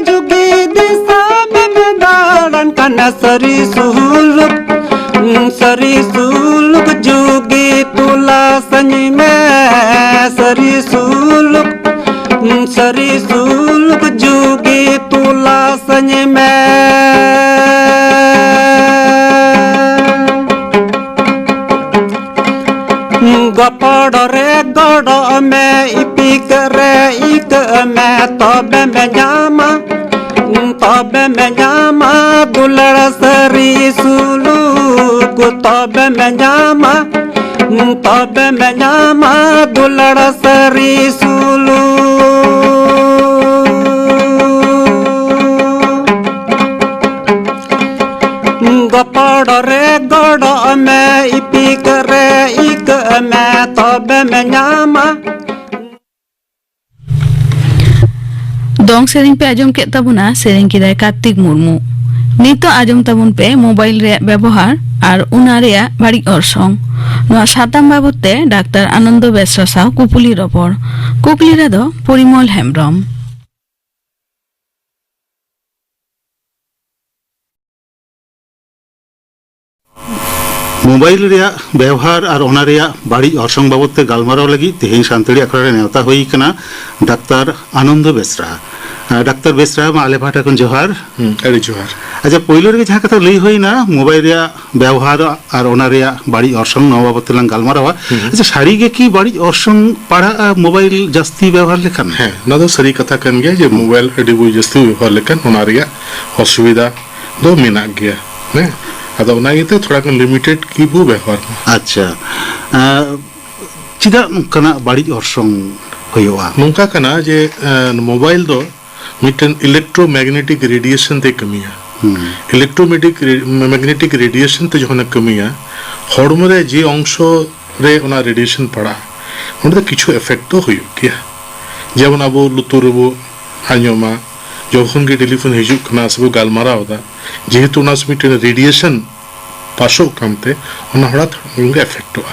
ᱡᱩᱜᱤ ᱫᱤᱥᱚᱢᱮᱢ ᱫᱟᱬᱟᱱ ᱠᱟᱱᱟ, ᱥᱟᱹᱨᱤ ᱥᱩᱞᱩᱠ, ᱥᱟᱹᱨᱤ ᱥᱩᱞᱩᱠ ᱡᱩᱜᱤ ᱛᱚᱞᱟᱥᱟᱹᱧ ᱢᱮ᱾ ᱥᱟᱹᱨᱤ ᱥᱩᱞᱩᱠ, ᱥᱟᱹᱨᱤ ᱥᱩᱞᱩᱠ ᱡᱩᱜᱤ ᱛᱚᱞᱟᱥᱟᱹᱧ ᱢᱮ᱾ ᱜᱚᱯᱚᱲ ᱨᱮ ᱜᱚᱲᱚᱜ ᱢᱮ, ᱤᱯᱤᱠ ᱨᱮ ᱤᱠᱟᱹᱜ ᱢᱮ, ᱛᱚᱵᱮᱢ ᱧᱟᱢᱟ, ᱛᱚᱵᱮᱢ ᱧᱟᱢᱟ ᱫᱩᱞᱟᱹᱲ ᱥᱟᱹᱨᱤ ᱥᱩᱞᱩᱠ ᱛᱚᱵᱮᱢ ᱧᱟᱢᱟ, ᱛᱚᱵᱮᱢ ᱧᱟᱢᱟ ᱫᱩᱞᱟᱹᱲ ᱥᱟᱹᱨᱤ ᱥᱩᱞᱩᱠ᱾ ᱜᱚᱯᱚᱲ ᱨᱮ ᱜᱚᱲᱚᱜ ᱢᱮ, ᱤᱯᱤᱠ ᱨᱮ ᱤᱠᱟᱹᱜ ᱢᱮ, ᱛᱚᱵᱮᱢ ᱧᱟᱢᱟ᱾ ᱫᱚᱝ ᱥᱮᱨᱮᱧ ᱯᱮ ᱟᱸᱡᱚᱢ ᱠᱮᱫ ᱛᱟᱵᱚᱱᱟ, ᱥᱮᱨᱮᱧ ᱠᱮᱫᱟᱭ ᱠᱟᱨᱛᱤᱠ ᱢᱩᱨᱢᱩ᱾ ᱱᱤᱛᱚᱜ ᱟᱸᱡᱚᱢ ᱛᱟᱵᱚᱱ ᱯᱮ ᱢᱳᱵᱟᱭᱤᱞ ᱨᱮᱭᱟᱜ ᱵᱮᱵᱚᱦᱟᱨ ᱟᱨ ᱚᱱᱟ ᱨᱮᱭᱟᱜ ᱵᱟᱹᱲᱤᱡ ᱚᱨᱥᱚᱝ᱾ ᱱᱚᱣᱟ ᱥᱟᱛᱟᱢ ᱵᱟᱵᱚᱛ ᱛᱮ ᱰᱟᱠᱛᱟᱨ ᱟᱱᱚᱱᱫᱚ ᱵᱮᱥᱨᱟ ᱥᱟᱶ ᱠᱩᱯᱩᱞᱤ ᱨᱚᱯᱚᱲ᱾ ᱠᱩᱠᱞᱤ ᱨᱮᱫᱚ ᱯᱚᱨᱤᱢᱚᱞ ᱦᱮᱢᱵᱽᱨᱚᱢ᱾ ᱢᱳᱵᱟᱭᱤᱞ ᱨᱮᱭᱟᱜ ᱵᱮᱣᱦᱟᱨ ᱟᱨ ᱚᱱᱟ ᱨᱮᱭᱟᱜ ᱵᱟᱹᱲᱤᱡ ᱚᱨᱥᱚᱝ ᱵᱟᱵᱚᱛ ᱛᱮ ᱜᱟᱞᱢᱟᱨᱟᱣ ᱞᱟᱹᱜᱤᱫ ᱛᱮᱦᱮᱧ ᱥᱟᱱᱛᱟᱲᱤ ᱟᱠᱷᱲᱟ ᱨᱮ ᱱᱮᱣᱛᱟ ᱦᱩᱭ ᱟᱠᱟᱱᱟ ᱰᱟᱠᱛᱟᱨ ᱟᱱᱚᱱᱫᱚ ᱵᱮᱥᱨᱟ᱾ ᱟᱸ, ᱰᱟᱠᱛᱟᱨ ᱵᱮᱥᱨᱟ, ᱢᱟ ᱟᱞᱮ ᱯᱟᱦᱴᱟ ᱠᱷᱚᱱ ᱡᱚᱦᱟᱨ᱾ ᱦᱩᱸ, ᱟᱹᱰᱤ ᱡᱚᱦᱟᱨ᱾ ᱟᱪᱪᱷᱟ, ᱯᱳᱭᱞᱳ ᱨᱮᱜᱮ ᱡᱟᱦᱟᱸ ᱠᱟᱛᱷᱟ ᱞᱟᱹᱭ ᱦᱩᱭᱱᱟ, ᱢᱳᱵᱟᱭᱤᱞ ᱨᱮᱭᱟᱜ ᱵᱮᱣᱦᱟᱨ ᱟᱨ ᱚᱱᱟ ᱨᱮᱭᱟᱜ ᱵᱟᱹᱲᱤᱡ ᱚᱨᱥᱚᱝ, ᱱᱚᱣᱟ ᱵᱟᱵᱚᱛ ᱛᱮᱞᱟᱝ ᱜᱟᱞᱢᱟᱨᱟᱣᱟ᱾ ᱦᱩᱸ᱾ ᱟᱪᱪᱷᱟ, ᱥᱟᱹᱨᱤ ᱜᱮ ᱠᱤ ᱵᱟᱹᱲᱤᱡ ᱚᱨᱥᱚᱝ ᱯᱟᱲᱟᱜᱼᱟ ᱢᱳᱵᱟᱭᱤᱞ ᱡᱟᱹᱥᱛᱤ ᱵᱮᱣᱦᱟᱨ ᱞᱮᱠᱷᱟᱱ? ᱦᱮᱸ, ᱚᱱᱟ ᱫᱚ ᱥᱟᱹᱨᱤ ᱠᱟᱛᱷᱟ ᱠᱟᱱ ᱜᱮᱭᱟ ᱡᱮ ᱦᱩᱸ᱾ ᱢᱳᱵᱟᱭᱤᱞ ᱟᱹᱰᱤ ᱵᱚ ᱡᱟᱹᱥᱛᱤ ᱵᱮᱵᱚᱦᱟᱨ ᱞᱮᱠᱷᱟᱱ ᱚᱱᱟ ᱨᱮᱭᱟᱜ ᱚᱥᱩᱵᱤᱫᱷᱟ ᱫᱚ ᱢᱮᱱᱟᱜ ᱜᱮᱭᱟ᱾ ᱦᱮᱸ, ᱟᱫᱚ ᱚᱱᱟ ᱤᱭᱟᱹᱛᱮ ᱛᱷᱚᱲᱟ ᱜᱟᱱ ᱞᱤᱢᱤᱴᱮᱰ ᱜᱮᱵᱚ ᱵᱮᱣᱦᱟᱨ ᱢᱟ᱾ ᱟᱪᱪᱷᱟ, ᱮᱸ, ᱪᱮᱫᱟᱜ ᱱᱚᱝᱠᱟᱱᱟᱜ ᱵᱟᱹᱲᱤᱡ ᱚᱨᱥᱚᱝ ᱦᱩᱭᱩᱜᱼᱟ? ᱱᱚᱝᱠᱟ ᱠᱟᱱᱟ ᱡᱮ, ᱮᱸ, ᱢᱳᱵᱟᱭᱤᱞ ᱫᱚ ᱢᱤᱫᱴᱮᱱ ᱤᱞᱮᱠᱴᱨᱳᱢᱮᱜᱱᱮᱴᱤᱠ ᱨᱮᱰᱤᱭᱮᱥᱚᱱ ᱛᱮ ᱠᱟᱹᱢᱤᱭᱟ᱾ ᱦᱩᱸ᱾ ᱤᱞᱮᱠᱴᱨᱳᱢᱮᱜᱱᱮᱴᱤᱠ ᱨᱮ-, ᱢᱮᱜᱱᱮᱴᱤᱠ ᱨᱮᱰᱤᱭᱮᱥᱚᱱ ᱛᱮ ᱡᱚᱠᱷᱚᱱᱮ ᱠᱟᱹᱢᱤᱭᱟ, ᱦᱚᱲᱢᱚ ᱨᱮ ᱡᱮ ᱚᱝᱥᱚ ᱨᱮ ᱚᱱᱟ ᱨᱮᱰᱤᱭᱮᱥᱚᱱ ᱯᱟᱲᱟᱜᱼᱟ, ᱚᱸᱰᱮ ᱫᱚ ᱠᱤᱪᱷᱩ ᱮᱯᱷᱮᱠᱴ ᱫᱚ ᱦᱩᱭᱩᱜ ᱜᱮᱭᱟ᱾ ᱡᱮᱢᱚᱱ ᱟᱵᱚ ᱞᱩᱛᱩᱨ ᱨᱮᱵᱚ ᱟᱸᱡᱚᱢᱟ, ᱡᱚᱠᱷᱚᱱ ᱜᱮ ᱴᱮᱞᱤᱯᱷᱳᱱ ᱦᱤᱡᱩᱜ ᱠᱟᱱᱟ ᱥᱮᱵᱚ ᱜᱟᱞᱢᱟᱨᱟᱣ ᱮᱫᱟ, ᱡᱮᱦᱮᱛᱩ ᱚᱱᱟ ᱥᱮ ᱢᱤᱫᱴᱮᱱ ᱨᱮᱰᱤᱭᱮᱥᱚᱱ ᱯᱟᱥᱚᱜ ᱠᱟᱱᱛᱮ ᱚᱱᱟ ᱦᱚᱲᱟᱜ ᱦᱚᱲᱢᱚ ᱜᱮ ᱮᱯᱷᱮᱠᱴᱚᱜᱼᱟ᱾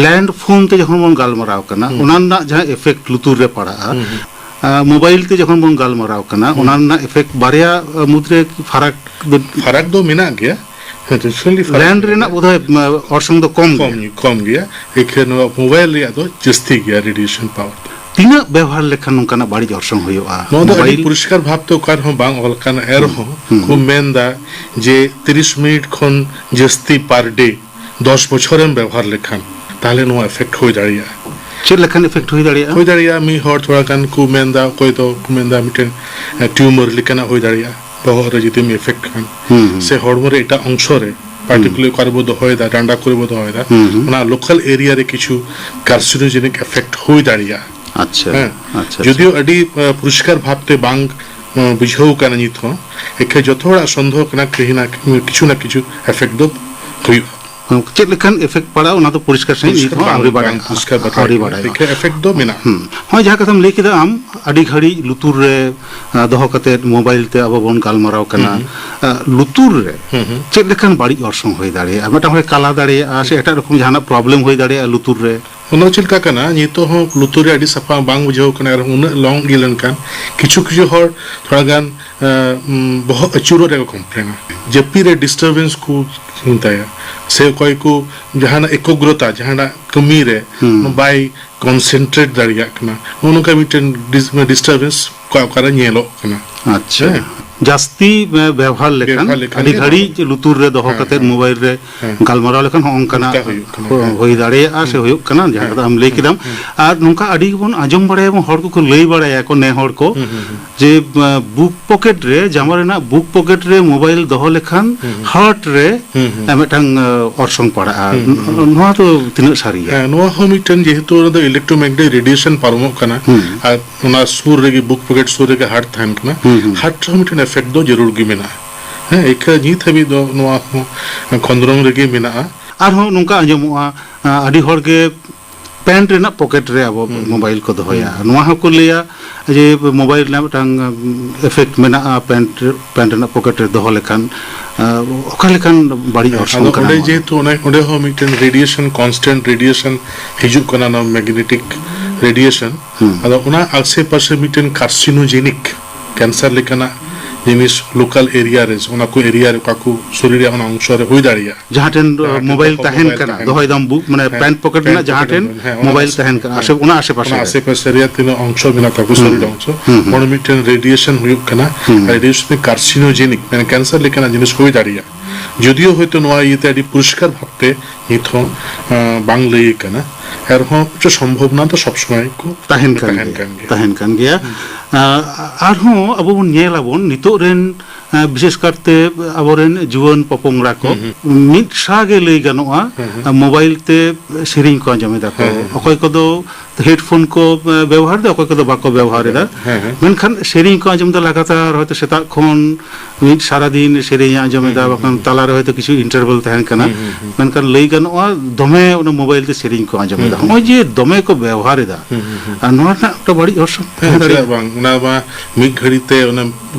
ᱞᱮᱱᱰ ᱯᱷᱳᱱ ᱛᱮ ᱡᱚᱠᱷᱚᱱ ᱵᱚᱱ ᱜᱟᱞᱢᱟᱨᱟᱣ ᱠᱟᱱᱟ, ᱦᱩᱸ᱾ ᱚᱱᱟ ᱨᱮᱱᱟᱜ ᱡᱟᱦᱟᱸ ᱮᱯᱷᱮᱠᱴ ᱞᱩᱛᱩᱨ ᱨᱮ ᱯᱟᱲᱟᱜᱼᱟ, ᱦᱩᱸ, ᱦᱩᱸ᱾ ᱟᱸ, ᱢᱳᱵᱟᱭᱤᱞ ᱛᱮ ᱡᱚᱠᱷᱚᱱ ᱵᱚᱱ ᱜᱟᱞᱢᱟᱨᱟᱣ ᱠᱟᱱᱟ, ᱦᱩᱸ᱾ ᱚᱱᱟ ᱨᱮᱱᱟᱜ ᱮᱯᱷᱮᱠᱴ ᱵᱟᱨᱭᱟ, ᱟᱸ, ᱢᱩᱫᱽᱨᱮ ᱯᱷᱟᱨᱟᱠ ᱵᱮᱱ ᱯᱷᱟᱨᱟᱠ ᱫᱚ ᱢᱮᱱᱟᱜ ᱜᱮᱭᱟ᱾ ᱦᱮᱸ, ᱱᱮᱪᱟᱨᱟᱞᱤ ᱯᱷᱟᱨᱟᱠ ᱞᱮᱱᱰ ᱢᱮᱱᱟᱜ ᱨᱮᱱᱟᱜ ᱜᱮᱭᱟ᱾ ᱵᱳᱫᱷᱚᱭ, ᱟᱸ, ᱚᱨᱥᱚᱝ ᱫᱚ ᱠᱚᱢ ᱠᱚᱢ ᱜᱮᱭᱟ᱾ ᱜᱮ-, ᱠᱚᱢ ᱜᱮᱭᱟ᱾ ᱮᱠᱷᱟᱱ ᱱᱚᱣᱟ ᱢᱳᱵᱟᱭᱤᱞ ᱨᱮᱭᱟᱜ ᱫᱚ ᱡᱟᱹᱥᱛᱤ ᱜᱮᱭᱟ ᱨᱮᱰᱤᱭᱮᱥᱚᱱ ᱯᱟᱣᱟᱨ ᱫᱚ᱾ ᱛᱤᱱᱟᱹᱜ ᱵᱮᱣᱦᱟᱨ ᱞᱮᱠᱷᱟᱱ ᱱᱚᱝᱠᱟᱱᱟᱜ ᱵᱟᱹᱲᱤᱡ ᱚᱨᱥᱚᱝ ᱦᱩᱭᱩᱜᱼᱟ? ᱱᱚᱣᱟ ᱫᱚ ᱟᱹᱰᱤ ᱢᱳᱵᱟᱭᱤᱞ? ᱯᱚᱨᱤᱥᱠᱟᱨ ᱵᱷᱟᱵᱽ ᱛᱮ ᱚᱠᱟ ᱨᱮᱦᱚᱸ ᱵᱟᱝ ᱚᱞ ᱟᱠᱟᱱᱟ, ᱮᱱ ᱦᱩᱸ, ᱨᱮᱦᱚᱸ ᱦᱩᱸ, ᱠᱚ ᱦᱩᱸ᱾ ᱢᱮᱱ ᱮᱫᱟ ᱡᱮ ᱛᱤᱨᱤᱥ ᱢᱤᱱᱤᱴ ᱠᱷᱚᱱ ᱡᱟᱹᱥᱛᱤ ᱯᱟᱨ ᱰᱮ ᱫᱚᱥ ᱵᱚᱪᱷᱚᱨᱮᱢ ᱵᱮᱵᱚᱦᱟᱨ ᱞᱮᱠᱷᱟᱱ, ᱛᱟᱦᱚᱞᱮ ᱱᱚᱣᱟ ᱮᱯᱷᱮᱠᱴ ᱦᱩᱭ ᱫᱟᱲᱮᱭᱟᱜᱼᱟ᱾ ᱪᱮᱫ ᱞᱮᱠᱟᱱ ᱮᱯᱷᱮᱠᱴ ᱦᱩᱭ ᱫᱟᱲᱮᱭᱟᱜᱼᱟ? ᱦᱩᱭ ᱫᱟᱲᱮᱭᱟᱜᱼᱟ, ᱢᱤᱫ ᱦᱚᱲ ᱛᱷᱚᱲᱟ ᱜᱟᱱ ᱠᱚ ᱢᱮᱱᱫᱟ, ᱚᱠᱚᱭ ᱫᱚ ᱠᱚ ᱢᱮᱱᱫᱟ ᱢᱤᱫᱴᱮᱱ, ᱮ, ᱴᱤᱭᱩᱢᱟᱨ ᱞᱮᱠᱟᱱᱟᱜ ᱦᱩᱭ ᱫᱟᱲᱮᱭᱟᱜᱼᱟ᱾ ᱵᱚᱦᱚᱜ ᱨᱮ ᱡᱩᱫᱤᱢ ᱮᱯᱷᱮᱠᱴ ᱠᱷᱟᱱ, ᱦᱩᱸ, ᱦᱩᱸ᱾ ᱥᱮ ᱦᱚᱲᱢᱚ ᱨᱮ ᱮᱴᱟᱜ ᱚᱝᱥᱚ ᱨᱮ, ᱯᱟᱨᱴᱤᱠᱩᱞᱟᱨ ᱚᱠᱟ ᱨᱮᱵᱚ ᱫᱚᱦᱚᱭᱮᱫᱟ, ᱰᱟᱸᱰᱟ ᱠᱚᱨᱮ ᱵᱚ ᱫᱚᱦᱚᱭᱮᱫᱟ, ᱦᱩᱸ, ᱦᱩᱸ᱾ ᱚᱱᱟ ᱞᱳᱠᱟᱞ ᱮᱨᱤᱭᱟ ᱨᱮ ᱠᱤᱪᱷᱩ ᱠᱟᱨᱥᱤᱱᱳᱡᱮᱱᱤᱠ ᱮᱯᱷᱮᱠᱴ ᱦᱩᱭ ᱫᱟᱲᱮᱭᱟᱜᱼᱟ᱾ ᱟᱪᱪᱷᱟ, ᱦᱮᱸ᱾ ᱟᱪᱪᱷᱟ, ᱡᱩᱫᱤᱭᱳ ᱟᱪᱪᱷᱟ᱾ ᱟᱹᱰᱤ, ᱟ, ᱯᱚᱨᱤᱥᱠᱟᱨ ᱵᱷᱟᱵᱛᱮ ᱵᱟᱝ, ᱟ, ᱵᱩᱡᱷᱟᱹᱣ ᱠᱟᱱᱟ ᱱᱤᱛ ᱦᱚᱸ, ᱮᱠᱷᱟᱱ ᱡᱚᱛᱚ ᱦᱚᱲᱟᱜ ᱥᱚᱱᱫᱮᱦᱚ ᱠᱟᱱᱟ, ᱠᱤᱪᱷᱩ ᱱᱟ, ᱠᱤᱪᱷᱩ ᱱᱟ ᱠᱤᱪᱷᱩ ᱮᱯᱷᱮᱠᱴ ᱫᱚ ᱦᱩᱭᱩᱜᱼᱟ᱾ ᱪᱮᱫ ᱞᱮᱠᱟᱱ ᱮᱯᱷᱮᱠᱴ ᱯᱟᱲᱟᱜᱼᱟ, ᱚᱱᱟ ᱫᱚ ᱯᱚᱨᱤᱥᱠᱟᱨ ᱥᱟᱺᱦᱤᱡ ᱱᱤᱛ ᱯᱚᱨᱤᱥᱠᱟᱨ ᱦᱚᱸ ᱵᱟᱝ, ᱟᱹᱣᱨᱤ ᱵᱟᱲᱟᱭᱚᱜᱼᱟ᱾ ᱵᱟᱝ ᱯᱚᱨᱤᱥᱠᱟᱨ ᱵᱟᱰᱟᱭ ᱟᱹᱣᱨᱤ ᱠᱟᱱᱟ᱾ ᱵᱟᱲᱟᱭᱚᱜᱼᱟ᱾ ᱮᱠᱷᱟᱱ ᱮᱯᱷᱮᱠᱴ ᱫᱚ ᱢᱮᱱᱟᱜᱼᱟ᱾ ᱦᱩᱸ᱾ ᱱᱚᱜᱼᱚᱭ ᱡᱟᱦᱟᱸ ᱠᱟᱛᱷᱟᱢ ᱞᱟᱹᱭ ᱠᱮᱫᱟ ᱟᱢ, ᱟᱹᱰᱤ ᱜᱷᱟᱹᱲᱤᱡ ᱞᱩᱛᱩᱨ ᱨᱮ, ᱟ, ᱫᱚᱦᱚ ᱠᱟᱛᱮᱫ ᱢᱳᱵᱟᱭᱤᱞ ᱛᱮ ᱟᱵᱚ ᱵᱚᱱ ᱜᱟᱞᱢᱟᱨᱟᱣ ᱠᱟᱱᱟ᱾ ᱦᱩᱸ, ᱦᱩᱸ᱾ ᱟ, ᱞᱩᱛᱩᱨ ᱨᱮ ᱦᱩᱸ, ᱦᱩᱸ᱾ ᱪᱮᱫ ᱞᱮᱠᱟᱱ ᱵᱟᱹᱲᱤᱡ ᱚᱨᱥᱚᱝ ᱦᱩᱭ ᱫᱟᱲᱮᱭᱟᱜᱼᱟ? ᱢᱤᱫᱴᱟᱝ ᱦᱚᱲᱮ ᱠᱟᱞᱟ ᱫᱟᱲᱮᱭᱟᱜᱼᱟ, ᱥᱮ ᱮᱴᱟᱜ ᱨᱚᱠᱚᱢ ᱡᱟᱦᱟᱱᱟᱜ ᱯᱨᱚᱵᱞᱮᱢ ᱦᱩᱭ ᱫᱟᱲᱮᱭᱟᱜᱼᱟ ᱞᱩᱛᱩᱨ ᱨᱮ? ᱚᱱᱟ ᱪᱮᱫ ᱞᱮᱠᱟ ᱠᱟᱱᱟ, ᱱᱤᱛᱚᱜ ᱦᱚᱸ ᱞᱩᱛᱩᱨ ᱨᱮ ᱟᱹᱰᱤ ᱥᱟᱯᱷᱟ ᱵᱟᱝ ᱵᱩᱡᱷᱟᱹᱣ ᱠᱟᱱᱟ, ᱟᱨ ᱩᱱᱟᱹᱜ ᱞᱚᱝ ᱤᱭᱟᱹ ᱞᱮᱱᱠᱷᱟᱱ ᱠᱤᱪᱷᱩ ᱠᱤᱪᱷᱩ ᱦᱚᱲ ᱛᱷᱚᱲᱟ ᱜᱟᱱ, ᱮᱸ, ᱩᱢ, ᱵᱚᱦᱚᱜ ᱟᱹᱪᱩᱨᱚᱜ ᱨᱮᱭᱟᱜ ᱠᱚ ᱠᱚᱢᱯᱞᱮᱱᱟ, ᱡᱟᱹᱯᱤᱫ ᱨᱮ ᱰᱤᱥᱴᱟᱨᱵᱮᱱᱥ ᱠᱚ ᱪᱤᱱᱛᱟᱹᱭᱟ, ᱥᱮ ᱚᱠᱚᱭ ᱠᱚ ᱡᱟᱦᱟᱱᱟᱜ ᱮᱠᱳᱜᱨᱚᱛᱟ, ᱡᱟᱦᱟᱱᱟᱜ ᱠᱟᱹᱢᱤ ᱨᱮ ᱦᱩᱸ᱾ ᱵᱟᱭ ᱠᱚᱱᱥᱮᱱᱴᱨᱮᱴ ᱫᱟᱲᱮᱭᱟᱜ ᱠᱟᱱᱟ, ᱱᱚᱜᱼᱚ ᱱᱚᱝᱠᱟ ᱢᱤᱫᱴᱮᱱ ᱰᱤᱥ-, ᱰᱤᱥᱴᱟᱨᱵᱮᱱᱥ ᱚᱠᱟ ᱚᱠᱟᱨᱮ ᱧᱮᱞᱚᱜ ᱠᱟᱱᱟ᱾ ᱟᱪᱪᱷᱟ᱾ ᱦᱮᱸ᱾ ᱡᱟᱹᱥᱛᱤ, ᱮ, ᱵᱮᱣᱦᱟᱨ ᱞᱮᱠᱷᱟᱱ, ᱵᱮᱣᱦᱟᱨ ᱞᱮᱠᱷᱟᱱ ᱟᱹᱰᱤ ᱜᱮ ᱜᱷᱟᱹᱲᱤᱡ ᱱᱚᱣᱟ ᱞᱩᱛᱩᱨ ᱨᱮ ᱫᱚᱦᱚ ᱦᱮᱸ, ᱠᱟᱛᱮᱫ ᱦᱮᱸ᱾ ᱢᱳᱵᱟᱭᱤᱞ ᱨᱮ ᱦᱮᱸ᱾ ᱜᱟᱞᱢᱟᱨᱟᱣ ᱞᱮᱠᱷᱟᱱ ᱦᱚᱸ ᱚᱱᱠᱟᱱᱟᱜ ᱚᱱᱠᱟ ᱦᱩᱭᱩᱜ ᱠᱟᱱᱟ᱾ ᱦᱩ-, ᱦᱮᱸ᱾ ᱦᱩᱭ ᱫᱟᱲᱮᱭᱟᱜᱼᱟ ᱥᱮ ᱦᱮᱸ᱾ ᱦᱩᱭᱩᱜ ᱠᱟᱱᱟ, ᱡᱟᱦᱟᱸ ᱦᱮᱸ᱾ ᱠᱟᱛᱷᱟ ᱟᱢ ᱞᱟᱹᱭ ᱦᱮᱸ᱾ ᱠᱮᱫᱟᱢ᱾ ᱦᱮᱸ᱾ ᱟᱨ ᱱᱚᱝᱠᱟ ᱟᱹᱰᱤ ᱜᱮᱵᱚᱱ ᱟᱸᱡᱚᱢ ᱵᱟᱲᱟᱭᱟᱵᱚᱱ, ᱦᱚᱲ ᱠᱚᱠᱚ ᱞᱟᱹᱭ ᱵᱟᱲᱟᱭᱟᱠᱚ, ᱱᱮ ᱦᱚᱲ ᱠᱚ, ᱦᱩᱸ, ᱦᱩᱸ, ᱦᱩᱸ᱾ ᱡᱮ, ᱟ, ᱵᱩᱠ ᱯᱚᱠᱮᱴ ᱨᱮ, ᱡᱟᱢᱟ ᱨᱮᱱᱟᱜ ᱵᱩᱠ ᱯᱚᱠᱮᱴ ᱨᱮ ᱢᱳᱵᱟᱭᱤᱞ ᱫᱚᱦᱚ ᱞᱮᱠᱷᱟᱱ ᱦᱩᱸ, ᱦᱩᱸ᱾ ᱦᱟᱨᱴ ᱨᱮ, ᱦᱩᱸ, ᱦᱩᱸ᱾ ᱟ, ᱢᱤᱫᱴᱟᱝ, ᱟ, ᱚᱨᱥᱚᱝ ᱯᱟᱲᱟᱜᱼᱟ᱾ ᱦᱩᱸ, ᱦᱩᱸ, ᱦᱩᱸ᱾ ᱱᱚᱣᱟ ᱫᱚ ᱛᱤᱱᱟᱹᱜ ᱥᱟᱹᱨᱤᱭᱟ? ᱦᱮᱸ, ᱱᱚᱣᱟ ᱦᱚᱸ ᱢᱤᱫᱴᱮᱱ, ᱡᱮᱦᱮᱛᱩ ᱚᱱᱟ ᱫᱚ ᱤᱞᱮᱠᱴᱨᱳᱢᱮᱜᱽᱱᱮᱴ ᱨᱮᱰᱤᱭᱮᱥᱚᱱ ᱯᱟᱨᱚᱢᱚᱜ ᱠᱟᱱᱟ, ᱦᱩᱸ᱾ ᱟᱨ ᱚᱱᱟ ᱥᱩᱨ ᱨᱮᱜᱮ, ᱵᱩᱠ ᱯᱚᱠᱮᱴ ᱥᱩᱨ ᱨᱮᱜᱮ ᱦᱟᱨᱴ ᱛᱟᱦᱮᱱ ᱠᱟᱱᱟ᱾ ᱦᱩᱸ, ᱦᱩᱸ᱾ ᱦᱟᱨᱴ ᱨᱮᱦᱚᱸ ᱢᱤᱫᱴᱮᱱ ᱮᱯᱷᱮᱠᱴ ᱫᱚ ᱡᱟᱹᱨᱩᱲ ᱜᱮ ᱢᱮᱱᱟᱜᱼᱟ᱾ ᱦᱮᱸ, ᱤᱠᱷᱟᱹ ᱱᱤᱛ ᱦᱟᱹᱵᱤᱡ ᱫᱚ ᱱᱚᱣᱟ ᱦᱚᱸ ᱠᱷᱚᱸᱫᱽᱨᱚᱝ ᱨᱮᱜᱮ ᱢᱮᱱᱟᱜᱼᱟ᱾ ᱟᱨᱦᱚᱸ ᱱᱚᱝᱠᱟ ᱟᱸᱡᱚᱢᱚᱜᱼᱟ, ᱟ, ᱟᱹᱰᱤ ᱦᱚᱲ ᱜᱮ ᱯᱮᱱᱴ ᱨᱮᱱᱟᱜ ᱯᱚᱠᱮᱴ ᱨᱮ ᱟᱵᱚ ᱦᱩᱸ, ᱦᱩᱸ᱾ ᱢᱳᱵᱟᱭᱤᱞ ᱠᱚ ᱫᱚᱦᱚᱭᱟ᱾ ᱦᱩᱸ, ᱦᱩᱸ᱾ ᱱᱚᱣᱟ ᱦᱚᱸᱠᱚ ᱞᱟᱹᱭᱟ ᱡᱮ ᱢᱳᱵᱟᱭᱤᱞ ᱨᱮᱱᱟᱜ ᱢᱤᱫᱴᱟᱝ, ᱩᱢ, ᱮᱯᱷᱮᱠᱴ ᱢᱮᱱᱟᱜᱼᱟ ᱯᱮᱱᱴ, ᱯᱮᱱᱴ ᱨᱮᱱᱟᱜ ᱯᱚᱠᱮᱴ ᱨᱮ ᱫᱚᱦᱚ ᱞᱮᱠᱷᱟᱱ, ᱟ, ᱚᱠᱟ ᱞᱮᱠᱟᱱ ᱵᱟᱹᱲᱤᱡ ᱦᱮᱸ, ᱚᱨᱥᱚᱝ ᱟᱫᱚ ᱠᱟᱱᱟ ᱚᱸᱰᱮ ᱱᱚᱣᱟ ᱫᱚ? ᱡᱮᱦᱮᱛᱩ ᱚᱱᱮ, ᱚᱸᱰᱮ ᱦᱚᱸ ᱢᱤᱫᱴᱮᱱ ᱨᱮᱰᱤᱭᱮᱥᱚᱱ, ᱠᱚᱱᱥᱴᱮᱱᱴ ᱨᱮᱰᱤᱭᱮᱥᱚᱱ ᱦᱤᱡᱩᱜ ᱠᱟᱱᱟ, ᱱᱚᱣᱟ ᱢᱮᱜᱱᱮᱴᱤᱠ ᱨᱮᱰᱤᱭᱮᱥᱚᱱ᱾ ᱦᱩᱸ᱾ ᱟᱫᱚ ᱚᱱᱟ ᱟᱥᱮ ᱯᱟᱥᱮ ᱢᱤᱫᱴᱮᱱ ᱠᱟᱨᱥᱤᱱᱳᱡᱮᱱᱤᱠ ᱠᱮᱱᱥᱟᱨ ᱞᱮᱠᱟᱱᱟᱜ ᱡᱤᱱᱤᱥ ᱞᱳᱠᱟᱞ ᱮᱨᱤᱭᱟ ᱨᱮ, ᱚᱱᱟ ᱠᱚ ᱮᱨᱤᱭᱟ ᱨᱮ, ᱚᱠᱟ ᱠᱚ ᱥᱚᱨᱤᱨ ᱨᱮᱭᱟᱜ ᱚᱱᱟ ᱚᱝᱥᱚ ᱨᱮ ᱦᱩᱭ ᱫᱟᱲᱮᱭᱟᱜᱼᱟ᱾ ᱡᱟᱦᱟᱸ ᱴᱷᱮᱱ, ᱡᱟᱦᱟᱸ ᱴᱷᱮᱱ ᱢᱳᱵᱟᱭᱤᱞ ᱠᱚ ᱛᱟᱦᱮᱱ ᱢᱳᱵᱟᱭᱤᱞ ᱠᱟᱱᱟ, ᱛᱟᱦᱮᱱ ᱫᱚᱦᱚᱭ ᱠᱟᱱᱟ᱾ ᱫᱟᱢ ᱵᱩᱠ, ᱢᱟᱱᱮ ᱦᱮᱸ, ᱯᱮᱱᱴ ᱯᱚᱠᱮᱴ ᱯᱮᱱᱴ ᱨᱮᱱᱟᱜ ᱡᱟᱦᱟᱸ ᱯᱚᱠᱮᱴ ᱴᱷᱮᱱ ᱨᱮ, ᱦᱮᱸ, ᱚᱱᱟ ᱢᱳᱵᱟᱭᱤᱞ ᱟᱥᱮ-, ᱛᱟᱦᱮᱱ ᱠᱟᱱᱟ, ᱦᱮᱸ, ᱟᱥᱮ-, ᱚᱱᱟ ᱚᱱᱟ ᱟᱥᱮ ᱯᱟᱥᱮ ᱚᱱᱟ ᱨᱮ᱾ ᱟᱥᱮ ᱯᱟᱥᱮ ᱨᱮᱭᱟᱜ ᱛᱤᱱᱟᱹᱜ ᱚᱝᱥᱚ ᱢᱮᱱᱟᱜ ᱛᱟᱠᱚ, ᱦᱩᱸ, ᱥᱚᱨᱤᱨ ᱚᱝᱥᱚ, ᱦᱩᱸ, ᱦᱩᱸ᱾ ᱚᱸᱰᱮ ᱢᱤᱫᱴᱮᱱ ᱨᱮᱰᱤᱭᱮᱥᱚᱱ ᱦᱩᱭᱩᱜ ᱠᱟᱱᱟ᱾ ᱦᱩᱸ᱾ ᱨᱮᱰᱤᱭᱮᱥᱚᱱ ᱠᱟᱨᱥᱤᱱᱳᱡᱮᱱᱤᱠ, ᱢᱟᱱᱮ ᱠᱮᱱᱥᱟᱨ ᱞᱮᱠᱟᱱᱟᱜ ᱡᱤᱱᱤᱥ ᱦᱩᱭ ᱫᱟᱲᱮᱭᱟᱜᱼᱟ᱾ ᱡᱩᱫᱤᱭᱳ ᱦᱚᱭᱛᱳ ᱱᱚᱣᱟ ᱤᱭᱟᱹᱛᱮ ᱟᱹᱰᱤ ᱯᱚᱨᱤᱥᱠᱟᱨ ᱵᱷᱟᱵᱽᱛᱮ ᱱᱤᱛ ᱦᱚᱸ, ᱟᱸ, ᱵᱟᱝ ᱞᱟᱹᱭ ᱠᱟᱱᱟ, ᱮᱱ ᱨᱮᱦᱚᱸ ᱢᱤᱫᱴᱮᱱ ᱥᱚᱢᱵᱷᱚᱵᱚᱱᱟ ᱫᱚ ᱥᱚᱵ ᱥᱚᱢᱚᱭ ᱠᱚ ᱛᱟᱦᱮᱱ ᱠᱟᱱ ᱛᱟᱦᱮᱱ ᱜᱮᱭᱟ᱾ ᱠᱟᱱ ᱜᱮᱭᱟ᱾ ᱛᱟᱦᱮᱱ ᱠᱟᱱ ᱜᱮᱭᱟ᱾ ᱟᱸ, ᱟᱨᱦᱚᱸ ᱟᱵᱚ ᱵᱚᱱ ᱧᱮᱞ ᱟᱵᱚᱱ ᱱᱤᱛᱚᱜ ᱨᱮᱱ, ᱟᱸ, ᱵᱤᱥᱮᱥ ᱠᱟᱨᱛᱮ ᱟᱵᱚᱨᱮᱱ ᱡᱩᱣᱟᱹᱱ ᱯᱚᱯᱚᱝᱲᱟ ᱠᱚ ᱦᱩᱸ, ᱦᱩᱸ᱾ ᱢᱤᱫ ᱥᱟᱶ ᱜᱮ ᱞᱟᱹᱭ ᱜᱟᱱᱚᱜᱼᱟ, ᱦᱩᱸ, ᱦᱩᱸ᱾ ᱟᱸ, ᱢᱳᱵᱟᱭᱤᱞ ᱛᱮ ᱥᱮᱨᱮᱧ ᱠᱚ ᱟᱸᱡᱚᱢ ᱮᱫᱟ ᱠᱚ᱾ ᱦᱮᱸ, ᱦᱮᱸ, ᱦᱮᱸ᱾ ᱚᱠᱚᱭ ᱠᱚᱫᱚ ᱦᱮᱰᱯᱷᱳᱱ ᱠᱚ, ᱮ, ᱵᱮᱵᱚᱦᱟᱨ ᱮᱫᱟ, ᱚᱠᱚᱭ ᱠᱚᱫᱚ ᱵᱟᱠᱚ ᱵᱮᱵᱚᱦᱟᱨ ᱮᱫᱟ᱾ ᱦᱮᱸ, ᱦᱮᱸ᱾ ᱢᱮᱱᱠᱷᱟᱱ ᱥᱮᱨᱮᱧ ᱠᱚ ᱟᱸᱡᱚᱢ ᱮᱫᱟ ᱞᱟᱜᱟᱛᱟᱨ, ᱦᱚᱭᱛᱳ ᱥᱮᱛᱟᱜ ᱠᱷᱚᱱ ᱢᱤᱫ ᱥᱟᱨᱟᱫᱤᱱ ᱥᱮᱨᱮᱧ ᱮ ᱟᱸᱡᱚᱢ ᱮᱫᱟ, ᱦᱩᱸ, ᱦᱩᱸ, ᱵᱟᱠᱷᱟᱱ ᱦᱩᱸ᱾ ᱛᱟᱞᱟᱨᱮ ᱦᱚᱭᱛᱳ ᱠᱤᱪᱷᱩ ᱤᱱᱴᱟᱨᱵᱷᱟᱞ ᱛᱟᱦᱮᱱ ᱠᱟᱱᱟ᱾ ᱦᱩᱸ, ᱦᱩᱸ, ᱦᱩᱸ᱾ ᱢᱮᱱᱠᱷᱟᱱ ᱞᱟᱹᱭ ᱜᱟᱱᱚᱜᱼᱟ, ᱫᱚᱢᱮ ᱚᱱᱟ ᱢᱳᱵᱟᱭᱤᱞ ᱛᱮ ᱥᱮᱨᱮᱧ ᱠᱚ ᱟᱸᱡᱚᱢ ᱦᱩᱸ, ᱮᱫᱟ᱾ ᱦᱩᱸ᱾ ᱱᱚᱜᱼᱚᱭ ᱡᱮ ᱫᱚᱢᱮ ᱠᱚ ᱵᱮᱣᱦᱟᱨ ᱮᱫᱟ, ᱦᱩᱸ, ᱦᱩᱸ, ᱦᱩᱸ᱾ ᱟᱨ ᱱᱚᱣᱟ ᱨᱮᱱᱟᱜ ᱢᱤᱫᱴᱟᱝ ᱵᱟᱹᱲᱤᱡ ᱚᱨᱥᱚᱝ ᱦᱮᱸ, ᱛᱟᱦᱮᱸ ᱪᱮᱫᱟᱜ ᱫᱟᱲᱮᱭᱟᱜᱼᱟ᱾ ᱵᱟᱝ? ᱚᱱᱟ ᱢᱟ ᱢᱤᱫ ᱜᱷᱟᱹᱲᱤ ᱛᱮ ᱚᱱᱟ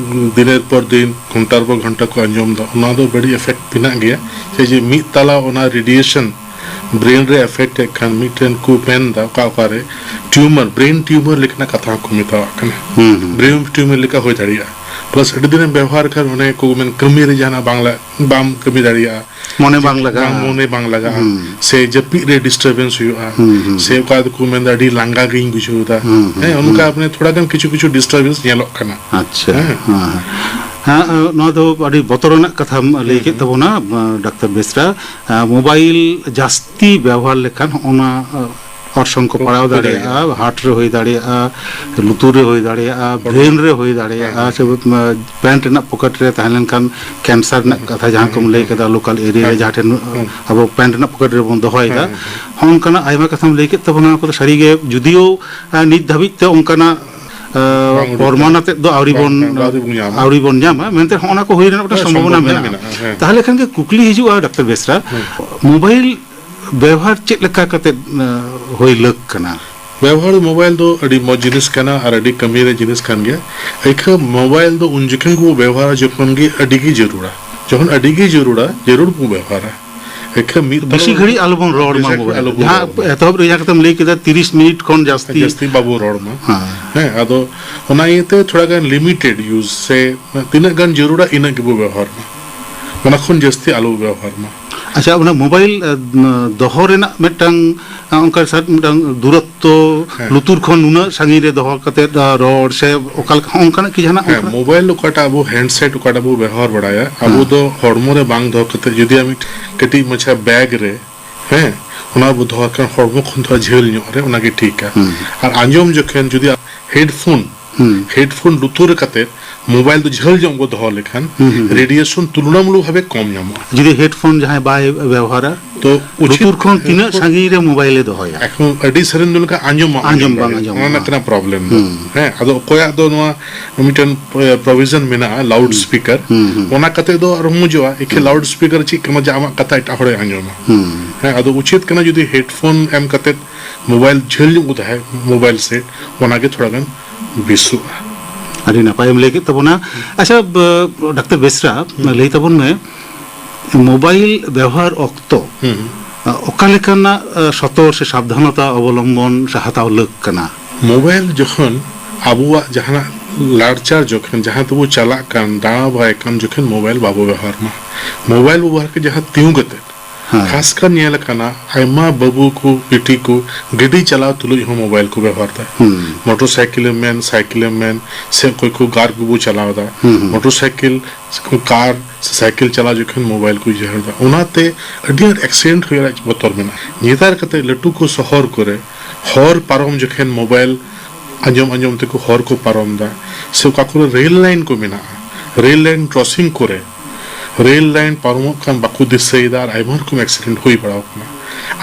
ᱫᱤᱱᱮᱨ ᱯᱚᱨ ᱫᱤᱱ, ᱜᱷᱚᱱᱴᱟᱨ ᱯᱚᱨ ᱜᱷᱚᱱᱴᱟ ᱠᱚ ᱟᱸᱡᱚᱢ ᱮᱫᱟ, ᱚᱱᱟ ᱫᱚ ᱵᱟᱹᱲᱤᱡ ᱮᱯᱷᱮᱠᱴ ᱢᱮᱱᱟᱜ ᱜᱮᱭᱟ᱾ ᱥᱮ ᱡᱮ ᱢᱤᱫ ᱛᱟᱞᱟ ᱚᱱᱟ ᱨᱮᱰᱤᱭᱮᱥᱚᱱ ᱵᱨᱮᱱ ᱨᱮ ᱮᱯᱷᱮᱠᱴ ᱮᱫ ᱠᱷᱟᱱ ᱢᱤᱫᱴᱮᱱ ᱠᱚ ᱢᱮᱱ ᱮᱫᱟ ᱚᱠᱟ ᱚᱠᱟᱨᱮ ᱴᱤᱭᱩᱢᱟᱨ, ᱵᱨᱮᱱ ᱴᱤᱭᱩᱢᱟᱨ ᱞᱮᱠᱟᱱᱟᱜ ᱠᱟᱛᱷᱟ ᱦᱚᱸᱠᱚ ᱢᱮᱛᱟᱣᱟᱜ ᱠᱟᱱᱟ᱾ ᱦᱩᱸ, ᱦᱩᱸ᱾ ᱵᱨᱮᱱ ᱴᱤᱭᱩᱢᱟᱨ ᱞᱮᱠᱟ ᱦᱩᱭ ᱫᱟᱲᱮᱭᱟᱜᱼᱟ᱾ ᱯᱞᱟᱥ ᱟᱹᱰᱤ ᱫᱤᱱᱮᱢ ᱵᱮᱵᱚᱦᱟᱨ ᱠᱷᱟᱱ ᱚᱱᱮ ᱠᱚ ᱢᱮᱱ ᱠᱟᱹᱢᱤ ᱨᱮ ᱡᱟᱦᱟᱱᱟᱜ ᱵᱟᱝ ᱞᱟ-, ᱵᱟᱢ ᱠᱟᱹᱢᱤ ᱫᱟᱲᱮᱭᱟᱜᱼᱟ᱾ ᱢᱚᱱᱮ ᱵᱟᱝ ᱞᱟᱜᱟᱜᱼᱟ᱾ ᱵᱟᱝ ᱢᱚᱱᱮ ᱵᱟᱝ ᱞᱟᱜᱟᱜᱼᱟ᱾ ᱦᱩᱸ᱾ ᱥᱮ ᱡᱟᱹᱯᱤᱫ ᱨᱮ ᱰᱤᱥᱴᱟᱨᱵᱮᱱᱥ ᱦᱩᱭᱩᱜᱼᱟ᱾ ᱦᱩᱸ, ᱦᱩᱸ, ᱥᱮ ᱦᱩᱸ᱾ ᱚᱠᱟ ᱫᱚᱠᱚ ᱢᱮᱱᱫᱟ ᱟᱹᱰᱤ ᱞᱟᱸᱜᱟ ᱜᱤᱧ ᱵᱩᱡᱷᱟᱹᱣ ᱮᱫᱟ᱾ ᱦᱩᱸ, ᱦᱩᱸ, ᱦᱮᱸ, ᱚᱱᱠᱟ ᱦᱩᱸ᱾ ᱟᱯᱱᱮ ᱛᱷᱚᱲᱟ ᱜᱟᱱ ᱠᱤᱪᱷᱩ ᱠᱤᱪᱷᱩ ᱰᱤᱥᱴᱟᱨᱵᱮᱱᱥ ᱧᱮᱞᱚᱜ ᱠᱟᱱᱟ᱾ ᱟᱪᱪᱷᱟ᱾ ᱦᱮᱸ᱾ ᱦᱮᱸ, ᱦᱮᱸ᱾ ᱦᱮᱸ, ᱱᱚᱣᱟ ᱫᱚ ᱟᱹᱰᱤ ᱵᱚᱛᱚᱨ ᱨᱮᱱᱟᱜ ᱠᱟᱛᱷᱟᱢ ᱞᱟᱹᱭ ᱦᱩᱸ, ᱠᱮᱫ ᱦᱩᱸ᱾ ᱛᱟᱵᱚᱱᱟ, ᱰᱟᱠᱛᱟᱨ ᱵᱮᱥᱨᱟ᱾ ᱢᱳᱵᱟᱭᱤᱞ ᱡᱟᱹᱥᱛᱤ ᱵᱮᱣᱦᱟᱨ ᱞᱮᱠᱷᱟᱱ ᱦᱚᱸᱜᱼᱚ ᱱᱟ ᱚᱨᱥᱚᱝ ᱠᱚ ᱠᱚ ᱯᱟᱲᱟᱣ ᱦᱩᱭ ᱫᱟᱲᱮᱭᱟᱜᱼᱟ, ᱫᱟᱲᱮᱭᱟᱜᱼᱟ᱾ ᱦᱟᱨᱴ ᱨᱮ ᱦᱩᱭ ᱫᱟᱲᱮᱭᱟᱜᱼᱟ, ᱞᱩᱛᱩᱨ ᱨᱮ ᱦᱩᱭ ᱫᱟᱲᱮᱭᱟᱜᱼᱟ, ᱦᱚᱲᱢᱚ᱾ ᱵᱨᱮᱱ ᱨᱮ ᱦᱩᱭ ᱫᱟᱲᱮᱭᱟᱜᱼᱟ, ᱦᱮᱸ, ᱥᱮ ᱯᱮᱱᱴ ᱨᱮᱱᱟᱜ ᱯᱚᱠᱮᱴ ᱨᱮ ᱛᱟᱦᱮᱸ ᱞᱮᱱᱠᱷᱟᱱ ᱠᱮᱱᱥᱟᱨ ᱨᱮᱱᱟᱜ ᱦᱮᱸ, ᱠᱟᱛᱷᱟ ᱡᱟᱦᱟᱸ ᱦᱮᱸ, ᱠᱚᱢ ᱞᱟᱹᱭ ᱦᱮᱸ, ᱠᱮᱫᱟ, ᱞᱳᱠᱟᱞ ᱮᱨᱤᱭᱟ ᱨᱮ ᱦᱮᱸ, ᱡᱟᱦᱟᱸ ᱴᱷᱮᱱ ᱦᱮᱸ᱾ ᱟᱵᱚ ᱯᱮᱱᱴ ᱨᱮᱱᱟᱜ ᱯᱚᱠᱮᱴ ᱨᱮᱵᱚᱱ ᱫᱚᱦᱚᱭᱮᱫᱟ, ᱦᱮᱸ, ᱦᱮᱸ᱾ ᱦᱚᱸᱜᱼᱚ ᱱᱚᱝᱠᱟᱱᱟᱜ ᱟᱭᱢᱟ ᱠᱟᱛᱷᱟᱢ ᱞᱟᱹᱭ ᱠᱮᱫ ᱛᱟᱵᱚᱱᱟ, ᱚᱱᱟ ᱠᱚᱫᱚ ᱥᱟᱹᱨᱤᱜᱮ ᱡᱩᱫᱤᱭᱳ, ᱟᱸ, ᱱᱤᱛ ᱫᱷᱟᱹᱵᱤᱡ ᱛᱮ ᱚᱱᱠᱟᱱᱟᱜ, ᱟᱸ, ᱵᱟᱝ ᱩᱰᱩᱠ ᱯᱚᱨᱢᱟᱱ ᱠᱟᱱᱟ᱾ ᱟᱛᱮᱫ ᱫᱚ ᱟᱹᱣᱨᱤ ᱵᱟᱝ, ᱵᱚᱱ, ᱵᱟᱝ, ᱟᱹᱣᱨᱤ ᱵᱚᱱ ᱧᱟᱢᱟ᱾ ᱟᱹᱣᱨᱤ ᱵᱚᱱ ᱧᱟᱢᱟ, ᱢᱮᱱᱛᱮ ᱦᱚᱸᱜᱼᱚ ᱱᱟ ᱠᱚ ᱦᱩᱭ ᱨᱮᱱᱟᱜ ᱢᱤᱫᱴᱟᱝ ᱦᱮᱸ, ᱥᱚᱢᱵᱷᱚᱵᱚᱱᱟ ᱥᱚᱢᱵᱷᱚᱵᱚᱱᱟ ᱢᱮᱱᱟᱜᱼᱟ᱾ ᱢᱮᱱᱟᱜᱼᱟ, ᱦᱮᱸ᱾ ᱛᱟᱦᱚᱞᱮ ᱠᱷᱟᱱ ᱜᱮ ᱠᱩᱠᱞᱤ ᱦᱤᱡᱩᱜᱼᱟ, ᱰᱟᱠᱛᱟᱨ ᱵᱮᱥᱨᱟ, ᱦᱮᱸ᱾ ᱢᱳᱵᱟᱭᱤᱞ ᱵᱮᱣᱦᱟᱨ ᱪᱮᱫ ᱞᱮᱠᱟ ᱠᱟᱛᱮ, ᱟᱸ, ᱦᱩᱭ ᱞᱟᱹᱠ ᱠᱟᱱᱟ? ᱵᱮᱣᱦᱟᱨ ᱢᱳᱵᱟᱭᱤᱞ ᱫᱚ ᱟᱹᱰᱤ ᱢᱚᱡᱽ ᱡᱤᱱᱤᱥ ᱠᱟᱱᱟ ᱟᱨ ᱟᱹᱰᱤ ᱠᱟᱹᱢᱤ ᱨᱮ ᱡᱤᱱᱤᱥ ᱠᱟᱱ ᱜᱮᱭᱟ᱾ ᱮᱭᱠᱷᱟᱹ ᱢᱳᱵᱟᱭᱤᱞ ᱫᱚ ᱩᱱ ᱡᱚᱠᱷᱚᱱ ᱜᱮᱵᱚ ᱵᱮᱣᱦᱟᱨᱟ ᱡᱚᱠᱷᱚᱱ ᱜᱮ ᱟᱹᱰᱤ ᱜᱮ ᱡᱟᱹᱨᱩᱲᱟ᱾ ᱡᱚᱠᱷᱚᱱ ᱟᱹᱰᱤ ᱜᱮ ᱡᱟᱹᱨᱩᱲᱟ, ᱡᱟᱹᱨᱩᱲ ᱵᱚ ᱵᱮᱣᱦᱟᱨᱟ᱾ ᱮᱭᱠᱷᱟᱹ ᱢᱤᱫ ᱵᱮᱥᱤ ᱛᱟᱞᱟ ᱜᱷᱟᱹᱲᱤᱡ ᱟᱞᱚᱵᱚᱱ ᱨᱚᱲ ᱢᱟ ᱵᱮᱥᱤ ᱜᱷᱟᱹᱲᱤᱡ ᱢᱳᱵᱟᱭᱤᱞ ᱨᱮ᱾ ᱟᱞᱚᱵᱚᱱ ᱡᱟᱦᱟᱸ ᱨᱚᱲ ᱢᱟ᱾ ᱮᱛᱚᱦᱚᱵ ᱨᱮ ᱡᱟᱦᱟᱸ ᱠᱟᱛᱷᱟᱢ ᱞᱟᱹᱭ ᱠᱮᱫᱟ, ᱛᱤᱨᱤᱥ ᱢᱤᱱᱤᱴ ᱠᱷᱚᱱ ᱡᱟᱹᱥᱛᱤ᱾ ᱡᱟᱹᱥᱛᱤ ᱵᱟᱵᱚ ᱨᱚᱲ ᱢᱟ᱾ ᱦᱮᱸ᱾ ᱦᱮᱸ, ᱟᱫᱚ ᱚᱱᱟ ᱤᱭᱟᱹᱛᱮ ᱛᱷᱚᱲᱟ ᱜᱟᱱ ᱞᱤᱢᱤᱴᱮᱰ ᱤᱭᱩᱡᱽ ᱥᱮ ᱛᱤᱱᱟᱹᱜ ᱜᱟᱱ ᱡᱟᱹᱨᱩᱲᱟ ᱤᱱᱟᱹᱜ ᱜᱮᱵᱚ ᱵᱮᱣᱦᱟᱨ ᱢᱟ᱾ ᱚᱱᱟ ᱠᱷᱚᱱ ᱡᱟᱹᱥᱛᱤ ᱟᱞᱚ ᱵᱮᱣᱦᱟᱨ ᱢᱟ᱾ ᱟᱪᱪᱷᱟ, ᱚᱱᱟ ᱢᱳᱵᱟᱭᱤᱞ ᱫᱚᱦᱚ ᱨᱮᱱᱟᱜ ᱢᱤᱫᱴᱟᱝ ᱚᱱᱠᱟ ᱥᱟᱨ ᱢᱤᱫᱴᱟᱝ ᱫᱩᱨᱚᱛᱛᱚ, ᱦᱮᱸ᱾ ᱞᱩᱛᱩᱨ ᱠᱷᱚᱱ ᱱᱩᱱᱟᱹᱜ ᱥᱟᱺᱜᱤᱧ ᱨᱮ ᱫᱚᱦᱚ ᱠᱟᱛᱮ ᱨᱚᱲ ᱥᱮ ᱚᱠᱟ ᱞᱮᱠᱟ, ᱚᱱᱠᱟᱱᱟᱜ ᱠᱤ ᱡᱟᱦᱟᱱᱟᱜ? ᱦᱮᱸ, ᱚᱱᱠᱟᱱᱟᱜ ᱢᱳᱵᱟᱭᱤᱞ ᱚᱠᱟᱴᱟᱜ ᱟᱵᱚ ᱦᱮᱱᱰᱥᱮᱴ ᱚᱠᱟᱴᱟᱜ ᱵᱚ ᱵᱮᱣᱦᱟᱨ ᱵᱟᱲᱟᱭᱟ, ᱟᱵᱚ ᱦᱮᱸ᱾ ᱫᱚ ᱦᱚᱲᱢᱚ ᱨᱮ ᱵᱟᱝ ᱫᱚᱦᱚ ᱠᱟᱛᱮ ᱡᱩᱫᱤ ᱟᱢ ᱠᱟᱹᱴᱤᱡ ᱢᱟᱪᱷᱟ ᱵᱮᱜᱽ ᱨᱮ, ᱦᱮᱸ, ᱚᱱᱟ ᱵᱚ ᱫᱚᱦᱚ ᱠᱟᱜ ᱠᱷᱟᱱ ᱦᱚᱲᱢᱚ ᱠᱷᱚᱱ ᱫᱚ ᱡᱷᱟᱹᱞ ᱧᱚᱜ ᱨᱮ, ᱚᱱᱟᱜᱮ ᱴᱷᱤᱠᱟ᱾ ᱦᱩᱸ᱾ ᱟᱨ ᱟᱸᱡᱚᱢ ᱡᱚᱠᱷᱮᱱ ᱡᱩᱫᱤ ᱦᱮᱰᱯᱷᱳᱱ, ᱦᱩᱸ᱾ ᱦᱮᱰᱯᱷᱳᱱ ᱞᱩᱛᱩᱨ ᱨᱮ ᱠᱟᱛᱮ ᱢᱳᱵᱟᱭᱤᱞ ᱫᱚ ᱡᱷᱟᱹᱞ ᱧᱚᱜ ᱵᱚ ᱫᱚᱦᱚ ᱞᱮᱠᱷᱟᱱ ᱦᱩᱸ, ᱦᱩᱸ, ᱦᱩᱸ᱾ ᱨᱮᱰᱤᱭᱮᱥᱚᱱ ᱛᱩᱞᱚᱱᱟᱢᱩᱞᱚᱠ ᱵᱷᱟᱵᱮ ᱠᱚᱢ ᱧᱟᱢᱚᱜᱼᱟ᱾ ᱡᱩᱫᱤ ᱦᱮᱰᱯᱷᱳᱱ ᱡᱟᱦᱟᱸᱭ ᱵᱟᱭ ᱵᱮᱣᱦᱟᱨᱟ, ᱛᱚ ᱩᱪᱤᱛ ᱞᱩᱛᱩᱨ ᱠᱷᱚᱱ ᱛᱤᱱᱟᱹᱜ ᱦᱮᱰᱯᱷᱳᱱ ᱥᱟᱺᱜᱤᱧ ᱨᱮ ᱢᱳᱵᱟᱭᱤᱞᱮ ᱫᱚᱦᱚᱭᱟ? ᱮᱠᱷᱚᱱ ᱟᱹᱰᱤ ᱥᱟᱹᱨᱤᱧ ᱞᱮᱠᱟ ᱟᱸᱡᱚᱢ ᱵᱟᱝ ᱟᱸᱡᱚᱢ ᱟᱸᱡᱚᱢ ᱵᱟᱝ ᱫᱟᱲᱮᱭᱟᱜᱼᱟ᱾ ᱟᱸᱡᱚᱢ ᱚᱱᱟ ᱵᱟᱝ᱾ ᱢᱤᱫᱴᱟᱝ ᱯᱨᱚᱵᱞᱮᱢ ᱫᱚ᱾ ᱦᱩᱸ᱾ ᱦᱮᱸ, ᱟᱫᱚ ᱚᱠᱚᱭᱟᱜ ᱫᱚ ᱱᱚᱣᱟ ᱢᱤᱫᱴᱮᱱ ᱯᱨᱚᱵᱷᱤᱡᱚᱱ ᱢᱮᱱᱟᱜᱼᱟ, ᱞᱟᱣᱩᱰ ᱦᱩᱸ᱾ ᱥᱯᱤᱠᱟᱨ, ᱦᱩᱸ, ᱦᱩᱸ᱾ ᱚᱱᱟ ᱠᱟᱛᱮ ᱫᱚ ᱟᱨ ᱢᱚᱡᱚᱜᱼᱟ᱾ ᱮᱠᱷᱮ ᱦᱩᱸ᱾ ᱞᱟᱣᱩᱰ ᱥᱯᱤᱠᱟᱨ ᱪᱮᱫ ᱠᱟᱱᱟ ᱡᱮ ᱟᱢᱟᱜ ᱠᱟᱛᱷᱟ ᱮᱴᱟᱜ ᱦᱚᱲᱮ ᱟᱸᱡᱚᱢᱟ? ᱦᱩᱸ᱾ ᱦᱮᱸ, ᱟᱫᱚ ᱩᱪᱤᱛ ᱠᱟᱱᱟ ᱡᱩᱫᱤ ᱦᱮᱰᱯᱷᱳᱱ ᱮᱢ ᱠᱟᱛᱮ ᱢᱳᱵᱟᱭᱤᱞ ᱡᱷᱟᱹᱞ ᱧᱚᱜ ᱠᱚ ᱛᱟᱦᱮᱸ, ᱢᱳᱵᱟᱭᱤᱞ ᱥᱮᱴ, ᱚᱱᱟᱜᱮ ᱛᱷᱚᱲᱟ ᱜᱟᱱ ᱵᱮᱥᱚᱜᱼᱟ᱾ ᱟᱹᱰᱤ ᱱᱟᱯᱟᱭᱮᱢ ᱞᱟᱹᱭ ᱠᱮᱫ ᱛᱟᱵᱚᱱᱟ᱾ ᱟᱪᱪᱷᱟ, ᱵ-, ᱰᱟᱠᱛᱟᱨ ᱵᱮᱥᱨᱟ, ᱦᱩᱸ᱾ ᱞᱟᱹᱭ ᱛᱟᱵᱚᱱ ᱢᱮ, ᱢᱳᱵᱟᱭᱤᱞ ᱵᱮᱣᱦᱟᱨ ᱚᱠᱛᱚ, ᱦᱩᱸ᱾ ᱟ, ᱚᱠᱟ ᱞᱮᱠᱟᱱᱟᱜ, ᱟ, ᱥᱚᱛᱚᱨ ᱥᱮ ᱥᱟᱵᱫᱷᱟᱱᱚᱛᱟ ᱚᱵᱚᱞᱚᱢᱵᱚᱱ ᱥᱮ ᱦᱟᱛᱟᱣ ᱞᱟᱹᱠ ᱠᱟᱱᱟ? ᱢᱳᱵᱟᱭᱤᱞ ᱡᱚᱠᱷᱚᱱ ᱟᱵᱚᱣᱟᱜ ᱡᱟᱦᱟᱱᱟᱜ ᱞᱟᱲᱪᱟᱨ ᱡᱚᱠᱷᱚᱱ, ᱡᱟᱦᱟᱸ ᱛᱮᱵᱚ ᱪᱟᱞᱟᱜ ᱠᱟᱱ, ᱫᱟᱬᱟ ᱵᱟᱲᱟᱭ ᱠᱟᱱ ᱡᱚᱠᱷᱚᱱ ᱢᱳᱵᱟᱭᱤᱞ ᱵᱟᱵᱚ ᱵᱮᱣᱦᱟᱨ ᱢᱟ᱾ ᱢᱳᱵᱟᱭᱤᱞ ᱵᱚ ᱵᱮᱵᱚᱦᱟᱨ ᱠᱟᱛᱮ ᱡᱟᱦᱟᱸ ᱛᱤᱸᱜᱩ ᱠᱟᱛᱮ, ᱦᱮᱸ᱾ ᱠᱷᱟᱥ ᱠᱟᱨ ᱧᱮᱞ ᱟᱠᱟᱱᱟ, ᱟᱭᱢᱟ ᱵᱟᱹᱵᱩ ᱠᱚ, ᱵᱤᱴᱤ ᱠᱚ ᱜᱟᱹᱰᱤ ᱪᱟᱞᱟᱣ ᱛᱩᱞᱩᱡ ᱦᱚᱸ ᱢᱳᱵᱟᱭᱤᱞ ᱠᱚ ᱵᱮᱵᱚᱦᱟᱨ ᱮᱫᱟ᱾ ᱦᱩᱸ᱾ ᱢᱚᱴᱚᱨ ᱥᱟᱭᱠᱮᱞ ᱮᱢ ᱢᱮᱱ, ᱥᱟᱭᱠᱮᱞ ᱮᱢ ᱢᱮᱱ, ᱥᱮ ᱚᱠᱚᱭ ᱠᱚ ᱠᱟᱨ ᱠᱚᱵᱚ ᱪᱟᱞᱟᱣ ᱮᱫᱟ, ᱦᱩᱸ, ᱦᱩᱸ᱾ ᱢᱚᱴᱚᱨ ᱥᱟᱭᱠᱮᱞ, ᱠᱟᱨ ᱥᱮ ᱥᱟᱭᱠᱮᱞ ᱪᱟᱞᱟᱣ ᱡᱚᱠᱷᱚᱱ ᱢᱳᱵᱟᱭᱤᱞ ᱠᱚ ᱵᱮᱵᱚᱦᱟᱨ ᱮᱫᱟ, ᱚᱱᱟᱛᱮ ᱟᱹᱰᱤ ᱟᱸᱴ ᱮᱠᱥᱤᱰᱮᱱᱴ ᱦᱩᱭ ᱨᱮᱭᱟᱜ ᱵᱚᱛᱚᱨ ᱢᱮᱱᱟᱜᱼᱟ᱾ ᱱᱮᱛᱟᱨ ᱠᱟᱛᱮ ᱞᱟᱹᱴᱩ ᱠᱚ ᱥᱚᱦᱚᱨ ᱠᱚᱨᱮ ᱦᱚᱨ ᱯᱟᱨᱚᱢ ᱡᱚᱠᱷᱚᱱ ᱢᱳᱵᱟᱭᱤᱞ ᱟᱸᱡᱚᱢ ᱟᱸᱡᱚᱢ ᱛᱮᱠᱚ ᱦᱚᱨ ᱠᱚ ᱯᱟᱨᱚᱢ ᱮᱫᱟ, ᱥᱮ ᱚᱠᱟ ᱠᱚᱨᱮ ᱨᱮᱞ ᱞᱟᱭᱤᱱ ᱠᱚ ᱢᱮᱱᱟᱜᱼᱟ, ᱨᱮᱞ ᱞᱟᱭᱤᱱ ᱠᱨᱚᱥᱤᱝ ᱠᱚᱨᱮ ᱨᱮᱞ ᱞᱟᱭᱤᱱ ᱯᱟᱨᱚᱢᱚᱜ ᱠᱟᱱ ᱵᱟᱠᱚ ᱫᱤᱥᱟᱹᱭᱮᱫᱟ ᱟᱨ ᱟᱭᱢᱟ ᱨᱚᱠᱚᱢ ᱮᱠᱥᱤᱰᱮᱱᱴ ᱦᱩᱭ ᱵᱟᱲᱟᱣ ᱠᱟᱱᱟ᱾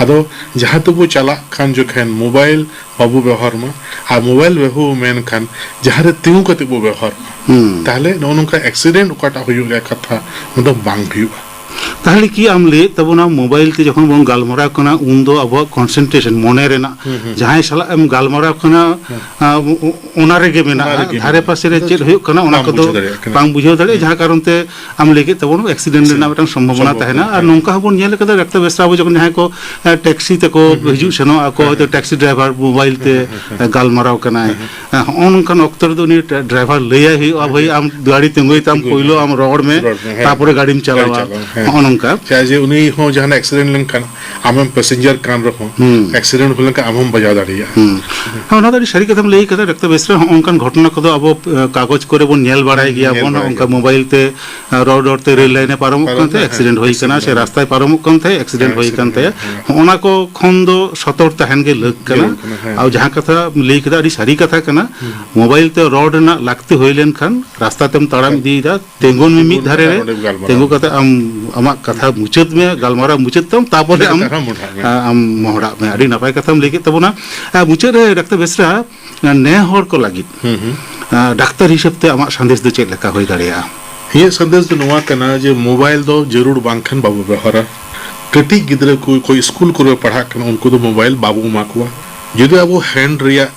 ᱟᱫᱚ ᱡᱟᱦᱟᱸ ᱛᱮᱵᱚ ᱪᱟᱞᱟᱜ ᱠᱟᱱ ᱡᱚᱠᱷᱚᱱ ᱢᱳᱵᱟᱭᱤᱞ ᱵᱟᱵᱚ ᱵᱮᱣᱦᱟᱨ ᱢᱟ, ᱟᱨ ᱢᱳᱵᱟᱭᱤᱞ ᱵᱮᱣᱦᱟᱨ ᱢᱮᱱᱠᱷᱟᱱ ᱡᱟᱦᱟᱸ ᱨᱮ ᱛᱤᱸᱜᱩ ᱠᱟᱛᱮ ᱵᱚ ᱵᱮᱣᱦᱟᱨ ᱢᱟ᱾ ᱦᱩᱸ᱾ ᱛᱟᱦᱞᱮ ᱱᱚᱜᱼᱚ ᱱᱚᱝᱠᱟ ᱮᱠᱥᱤᱰᱮᱱᱴ ᱚᱠᱟᱴᱟᱜ ᱦᱩᱭᱩᱜ ᱨᱮᱭᱟᱜ ᱠᱟᱛᱷᱟ, ᱚᱱᱟ ᱫᱚ ᱵᱟᱝ ᱦᱩᱭᱩᱜᱼᱟ᱾ ᱛᱟᱦᱚᱞᱮ ᱠᱤ ᱟᱢ ᱞᱟᱹᱭᱮᱫ ᱛᱟᱵᱚᱱᱟ, ᱢᱳᱵᱟᱭᱤᱞ ᱛᱮ ᱡᱚᱠᱷᱚᱱ ᱵᱚᱱ ᱜᱟᱞᱢᱟᱨᱟᱣ ᱠᱟᱱᱟ, ᱩᱱ ᱫᱚ ᱟᱵᱚᱣᱟᱜ ᱠᱚᱱᱥᱮᱱᱴᱨᱮᱥᱚᱱ, ᱢᱚᱱᱮ ᱨᱮᱱᱟᱜ ᱦᱩᱸ, ᱦᱩᱸ᱾ ᱡᱟᱦᱟᱸᱭ ᱥᱟᱞᱟᱜ ᱮᱢ ᱜᱟᱞᱢᱟᱨᱟᱣ ᱠᱟᱱᱟ, ᱦᱩᱸ᱾ ᱟ, ᱚ-, ᱚ-, ᱚᱱᱟ ᱨᱮᱜᱮ ᱢᱮᱱᱟᱜᱼᱟ᱾ ᱚᱱᱟ ᱨᱮᱜᱮ ᱫᱷᱟᱨᱮ ᱢᱮᱱᱟᱜᱼᱟ᱾ ᱯᱟᱥᱮ ᱨᱮ ᱪᱮᱫ ᱦᱩᱭᱩᱜ ᱠᱟᱱᱟ, ᱚᱱᱟ ᱵᱟᱢ ᱠᱚᱫᱚ ᱵᱩᱡᱷᱟᱹᱣ ᱫᱟᱲᱮᱭᱟᱜ ᱠᱟᱱᱟ᱾ ᱵᱟᱝ ᱵᱩᱡᱷᱟᱹᱣ ᱫᱟᱲᱮᱭᱟᱜᱼᱟ᱾ ᱦᱩᱸ᱾ ᱡᱟᱦᱟᱸ ᱠᱟᱨᱚᱱ ᱛᱮ ᱟᱢ ᱞᱟᱹᱭ ᱠᱮᱫ ᱛᱟᱵᱚᱱ, ᱮᱠᱥᱤᱰᱮᱱᱴ ᱨᱮᱱᱟᱜ ᱥᱚᱢᱵᱷᱚᱵᱚᱱᱟ ᱢᱤᱫᱴᱟᱝ ᱥᱚᱢᱵᱷᱚᱵᱚᱱᱟ ᱛᱟᱦᱮᱱᱟ᱾ ᱛᱟᱦᱮᱱᱟ᱾ ᱟᱨ ᱦᱮᱸ᱾ ᱱᱚᱝᱠᱟ ᱦᱚᱸᱵᱚᱱ ᱧᱮᱞ ᱠᱟᱫᱟ, ᱰᱟᱠᱛᱟᱨ ᱵᱮᱥᱨᱟ ᱵᱟᱵᱩ ᱡᱚᱠᱷᱚᱱ ᱡᱟᱦᱟᱸᱭ ᱠᱚ, ᱮ, ᱴᱮᱠᱥᱤ ᱛᱮᱠᱚ ᱦᱩᱸ, ᱦᱩᱸ, ᱦᱤᱡᱩᱜ ᱦᱩᱸ᱾ ᱥᱮᱱᱚᱜ ᱟᱠᱚ, ᱦᱮᱸ᱾ ᱦᱚᱭᱛᱳ ᱴᱮᱠᱥᱤ ᱰᱨᱟᱭᱵᱷᱟᱨ ᱢᱳᱵᱟᱭᱤᱞ ᱛᱮ, ᱦᱮᱸ, ᱦᱮᱸ, ᱦᱮᱸ᱾ ᱮ, ᱜᱟᱞᱢᱟᱨᱟᱣ ᱠᱟᱱᱟᱭ᱾ ᱦᱮᱸ, ᱦᱮᱸ᱾ ᱦᱮᱸ, ᱦᱚᱸᱜᱼᱚ ᱱᱚᱝᱠᱟᱱ ᱚᱠᱛᱚ ᱨᱮᱫᱚ ᱩᱱᱤ ᱴᱨᱟ-, ᱰᱨᱟᱭᱵᱷᱟᱨ ᱞᱟᱹᱭᱟᱭ ᱦᱩᱭᱩᱜᱼᱟ, ᱦᱮᱸ, "ᱵᱷᱟᱹᱭ, ᱦᱮᱸ᱾ ᱟᱢ ᱜᱟᱹᱰᱤ ᱛᱤᱸᱜᱩᱭ ᱛᱟᱢ, ᱦᱮᱸ, ᱯᱳᱭᱞᱳ ᱟᱢ ᱨᱚᱲ ᱢᱮ, ᱦᱮᱸ, ᱛᱟᱯᱚᱨᱮ ᱜᱟᱹᱰᱤᱢ ᱜᱟᱹᱰᱤ ᱪᱟᱞᱟᱣᱟ᱾" ᱪᱟᱞᱟᱣᱟ, ᱦᱮᱸ᱾ ᱦᱚᱸᱜᱼᱚ ᱱᱚᱝᱠᱟ᱾ ᱪᱮᱫᱟᱜ ᱡᱮ ᱩᱱᱤ ᱦᱚᱸ ᱡᱟᱦᱟᱱᱟᱜ ᱮᱠᱥᱤᱰᱮᱱᱴ ᱞᱮᱱᱠᱷᱟᱱ, ᱟᱢᱮᱢ ᱯᱮᱥᱮᱧᱡᱟᱨ ᱠᱟᱱ ᱨᱮᱦᱚᱸ, ᱦᱩᱸ᱾ ᱮᱠᱥᱤᱰᱮᱱᱴ ᱦᱩᱭ ᱞᱮᱱᱠᱷᱟᱱ ᱟᱢ ᱦᱚᱸᱢ ᱵᱟᱡᱟᱣ ᱫᱟᱲᱮᱭᱟᱜᱼᱟ᱾ ᱦᱩᱸ᱾ ᱦᱮᱸ, ᱚᱱᱟ ᱫᱚ ᱟᱹᱰᱤ ᱥᱟᱹᱨᱤ ᱠᱟᱛᱷᱟᱢ ᱞᱟᱹᱭ ᱠᱟᱫᱟ, ᱰᱟᱠᱛᱟᱨ ᱵᱮᱥᱨᱟ᱾ ᱦᱚᱸᱜᱼᱚ ᱱᱚᱝᱠᱟᱱ ᱜᱷᱚᱴᱚᱱᱟ ᱠᱚᱫᱚ ᱟᱵᱚ, ᱮ, ᱠᱟᱜᱚᱡᱽ ᱠᱚᱨᱮ ᱵᱚᱱ ᱧᱮᱞ ᱵᱟᱲᱟᱭ ᱦᱩᱸ, ᱜᱮᱭᱟ ᱧᱮᱞ ᱵᱚᱱ, ᱵᱟᱲᱟᱭ ᱦᱚᱸᱜᱼᱚ ᱱᱚᱝᱠᱟ ᱜᱮᱭᱟ᱾ ᱢᱳᱵᱟᱭᱤᱞ ᱛᱮ, ᱮ, ᱨᱚᱲ ᱨᱚᱲ ᱛᱮ ᱦᱮᱸ᱾ ᱨᱮᱞ ᱞᱟᱭᱤᱱ ᱮ ᱯᱟᱨᱚᱢᱚᱜ ᱯᱟᱨᱚᱢ ᱠᱟᱱ ᱛᱟᱦᱮᱸᱫ, ᱦᱮᱸ, ᱮᱠᱥᱤᱰᱮᱱᱴ ᱦᱩᱭ ᱮᱠᱥᱤᱰᱮᱱᱴ ᱠᱟᱱᱟ, ᱥᱮ ᱦᱩᱭ ᱨᱟᱥᱛᱟᱭ ᱠᱟᱱᱟ᱾ ᱯᱟᱨᱚᱢᱚᱜ ᱠᱟᱱ ᱛᱟᱦᱮᱸᱫ, ᱮᱠᱥᱤᱰᱮᱱᱴ ᱦᱮᱸ, ᱦᱩᱭ ᱠᱟᱱ ᱮᱠᱥᱤᱰᱮᱱᱴ ᱛᱟᱭᱟ᱾ ᱦᱩᱭ ᱠᱟᱱᱟ, ᱦᱮᱸ᱾ ᱦᱚᱸᱜᱼᱚ ᱱᱟ ᱠᱚ ᱠᱷᱚᱱ ᱫᱚ ᱥᱚᱛᱚᱨ ᱛᱟᱦᱮᱱ ᱜᱮ ᱞᱟᱹᱠ ᱠᱟᱱᱟ᱾ ᱡᱟᱹᱨᱩᱲ ᱠᱟᱱᱟ, ᱦᱮᱸ᱾ ᱟᱨ ᱡᱟᱦᱟᱸ ᱠᱟᱛᱷᱟ ᱞᱟᱹᱭ ᱠᱮᱫᱟ, ᱟᱹᱰᱤ ᱥᱟᱹᱨᱤ ᱠᱟᱛᱷᱟ ᱠᱟᱱᱟ᱾ ᱦᱩᱸ᱾ ᱢᱳᱵᱟᱭᱤᱞ ᱛᱮ ᱨᱚᱲ ᱨᱮᱱᱟᱜ ᱞᱟᱹᱠᱛᱤ ᱦᱩᱭ ᱞᱮᱱᱠᱷᱟᱱ, ᱨᱟᱥᱛᱟ ᱛᱮᱢ ᱛᱟᱲᱟᱢ ᱦᱮᱸ᱾ ᱤᱫᱤᱭᱮᱫᱟ, ᱛᱤᱸᱜᱩᱱ ᱢᱮ ᱢᱤᱫ ᱛᱤᱸᱜᱩᱱ ᱫᱷᱟᱨᱮ ᱢᱮ ᱨᱮ, ᱟᱨ ᱚᱸᱰᱮ ᱜᱟᱞᱢᱟᱨᱟᱣ ᱛᱤᱸᱜᱩ ᱢᱮ᱾ ᱠᱟᱛᱮ ᱟᱢ ᱟᱢᱟᱜ ᱠᱟᱛᱷᱟ ᱢᱩᱪᱟᱹᱫ ᱢᱮ, ᱜᱟᱞᱢᱟᱨᱟᱣ ᱢᱩᱪᱟᱹᱫ ᱛᱟᱢ, ᱛᱟᱯᱚᱨᱮ ᱤᱱᱟᱹ ᱟᱢ, ᱠᱟᱛᱮ ᱟᱨᱦᱚᱸ ᱢᱚᱦᱰᱟᱜ ᱢᱮ᱾ ᱟ, ᱟᱢ ᱢᱚᱦᱰᱟᱜ ᱢᱮ᱾ ᱟᱹᱰᱤ ᱱᱟᱯᱟᱭ ᱠᱟᱛᱷᱟᱢ ᱞᱟᱹᱭ ᱠᱮᱫ ᱛᱟᱵᱚᱱᱟ᱾ ᱟ, ᱢᱩᱪᱟᱹᱫ ᱨᱮ ᱰᱟᱠᱛᱟᱨ ᱵᱮᱥᱨᱟ, ᱟ, ᱱᱮ ᱦᱚᱲ ᱠᱚ ᱞᱟᱹᱜᱤᱫ, ᱦᱩᱸ, ᱦᱩᱸ᱾ ᱟ, ᱰᱟᱠᱛᱟᱨ ᱦᱤᱥᱟᱹᱵ ᱛᱮ ᱟᱢᱟᱜ ᱥᱟᱸᱫᱮᱥ ᱫᱚ ᱪᱮᱫ ᱞᱮᱠᱟ ᱦᱩᱭ ᱫᱟᱲᱮᱭᱟᱜᱼᱟ? ᱤᱧᱟᱹᱜ ᱥᱟᱸᱫᱮᱥ ᱫᱚ ᱱᱚᱣᱟ ᱠᱟᱱᱟ ᱡᱮ ᱢᱳᱵᱟᱭᱤᱞ ᱫᱚ ᱡᱟᱹᱨᱩᱲ ᱵᱟᱝᱠᱷᱟᱱ ᱵᱟᱵᱚ ᱵᱮᱣᱦᱟᱨᱟ᱾ ᱠᱟᱹᱴᱤᱡ ᱜᱤᱫᱽᱨᱟᱹ ᱠᱚ, ᱚᱠᱚᱭ ᱥᱠᱩᱞ ᱠᱚᱨᱮ ᱯᱟᱲᱦᱟᱜ ᱠᱟᱱᱟ, ᱩᱱᱠᱩ ᱫᱚ ᱢᱳᱵᱟᱭᱤᱞ ᱵᱟᱵᱚ ᱮᱢᱟ ᱠᱚᱣᱟ᱾ ᱡᱩᱫᱤ ᱟᱵᱚ ᱦᱮᱱᱰ ᱨᱮᱭᱟᱜ